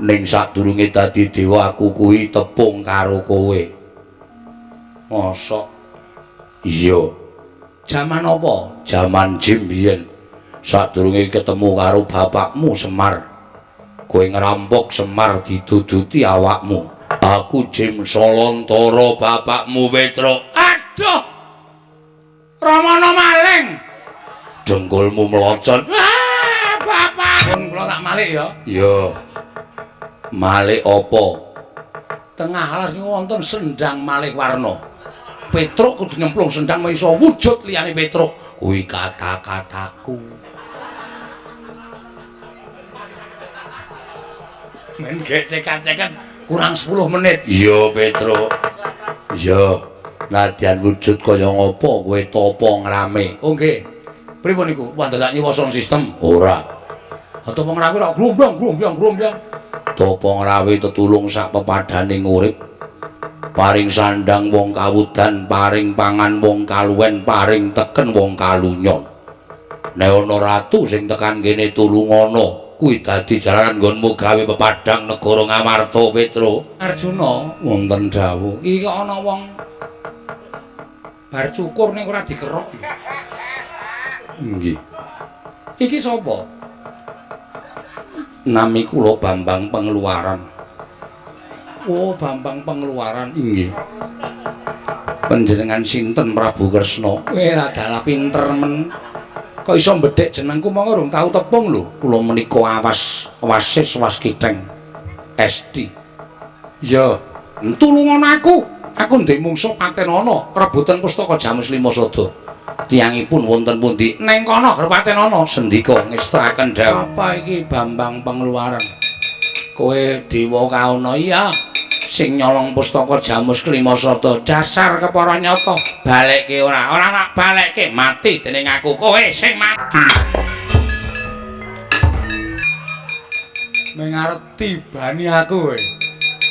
Ning sadurunge dadi dewa aku kuwi tepung karo kowe. Mosok? Iya. Jaman apa? Jaman jim biyen. Sadurunge ketemu karo bapakmu Semar. Kowe ngerampok Semar diduduti awakmu. Aku Jim Solontara bapakmu Petro. Aduh. Ramana maling. Dengkulmu melocot. Ah, bapak. Pun kula tak malik ya. Iya. Malih apa? Tengah alas niku wonten sendang malih warna. Petruk kudu nyemplung sendang iso wujud liyane Petruk. Kuwi kata-kataku. Men gecekan-cekan kurang 10 menit. Iya Petruk. Iya. Nadyan wujud kaya ngopo kowe tapa ngrame. Oh nggih. Pripun niku? Wah dadak nyewa sound system? Ora. Tapa ngrawe ora grombyong grombyong grombyong. Tapa ngrawe tetulung sak pepadaning urip. Paring sandang wong kawudan, paring pangan wong kaluwen, paring teken wong kalunyon. Nek ana ratu sing tekan kene tulungana, kuwi dadi jalaran nggonmu gawe pepadang negara Ngamarta, Petro. Arjuna wonten dawuh. Iki kok ana wong bar cukur ning ora dikerok. Nggih. Iki sapa? Nami kula Bambang Pengeluaran. Oh, Bambang Pengeluaran. Inggih. Panjenengan sinten Prabu Kresna? Dalah pinter men. Kok iso mbedhek jenengku monggo rung tau tepung lho. Kula menika awas wasis waskiteng SD. Ya, tulungan aku. Aku ndek mungsuh patenana rebutan pustaka Jamus Lima Sada. Tiyangipun wonten pundi? Neng kono patenana sendika ngestakaken dawuh. Apa iki Bambang Pengeluaran? Kowe Dewa Kauna iya sing nyolong pustaka Jamus Kelima Sada dasar kepara nyata balekke ora ora tak balekke mati dening aku kowe sing mati. Ning arep tibani aku kowe.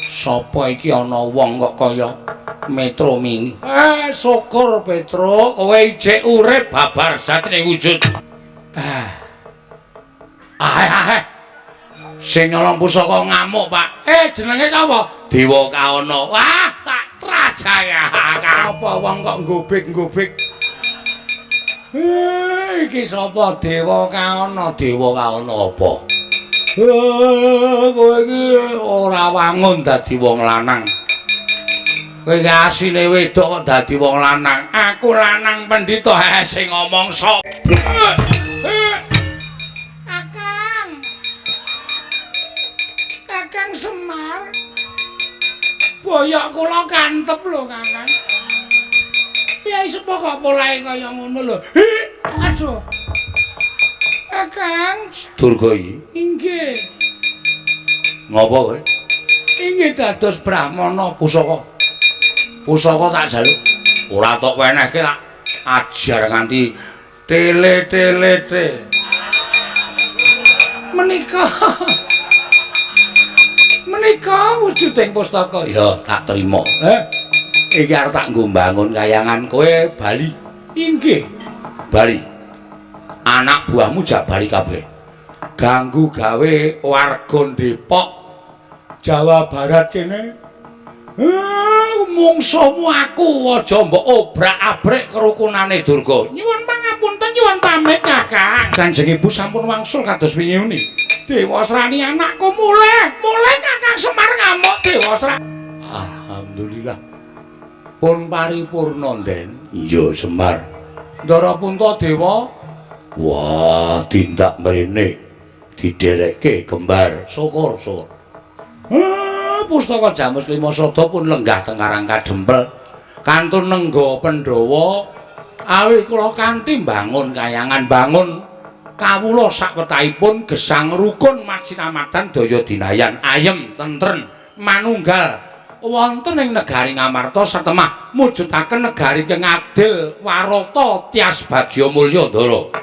Sapa iki ana wong kok kaya Metro Mini? Syukur Petro kowe ijek urip babar satine wujud. Ah. Sing nyolong pusaka ngamuk, Pak. Jenenge sapa? Dewa Kauna. Wah, tak trajaya. Apa wong kok nggobek-nggobek? Iki sapa Dewa Kauna? Dewa Kauna apa? Kowe iki ora wangun dadi wong lanang. Kowe iki asline wedok kok dadi wong lanang. Aku lanang pendhita sing ngomong sapa? Kakang Semar. Boyok kula kantep lho, Kakang. Piye sepo kok polahe kaya ngono lho. Aduh. Kakang Durga iki. Inggih. Ngopo kowe? Inggih dados brahmana pusaka. Pusaka tak jaluk. Ora tok wenehke tak ajar nganti tele-tele-te. Menika menika wujuding pustaka. Ya, tak terima. Iki arep tak nggo mbangun kayangan kowe bali. Inggih. Bali. Anak buahmu jak bali kabeh. Ganggu gawe warga Depok, Jawa Barat kene. Mungsuhmu aku aja mbok obrak-abrik kerukunane Durga. Nyuwun pangapunten, nyuwun pamit, Kakang. Kanjeng Ibu sampun wangsul kados wingi. Dewasrani anakku mulih, mulih Kakang Semar ngamuk Dewasrani. Alhamdulillah. Pun paripurna, Den. Iya, Semar. Ndara Puntadewa. Wah, tindak mrene diderekke kembar. Syukur, syukur. Pustaka Jamus Lima Sada pun lenggah teng Karang Kadempel. Kantun nengga Pandhawa awi kula kanthi mbangun kayangan bangun kawula sakwetahipun gesang rukun masinamadan daya dinayan ayem tentren manunggal wonten ing negari Ngamarta satemah mujudaken negari ingkang adil warata tias bagya mulya Ndara.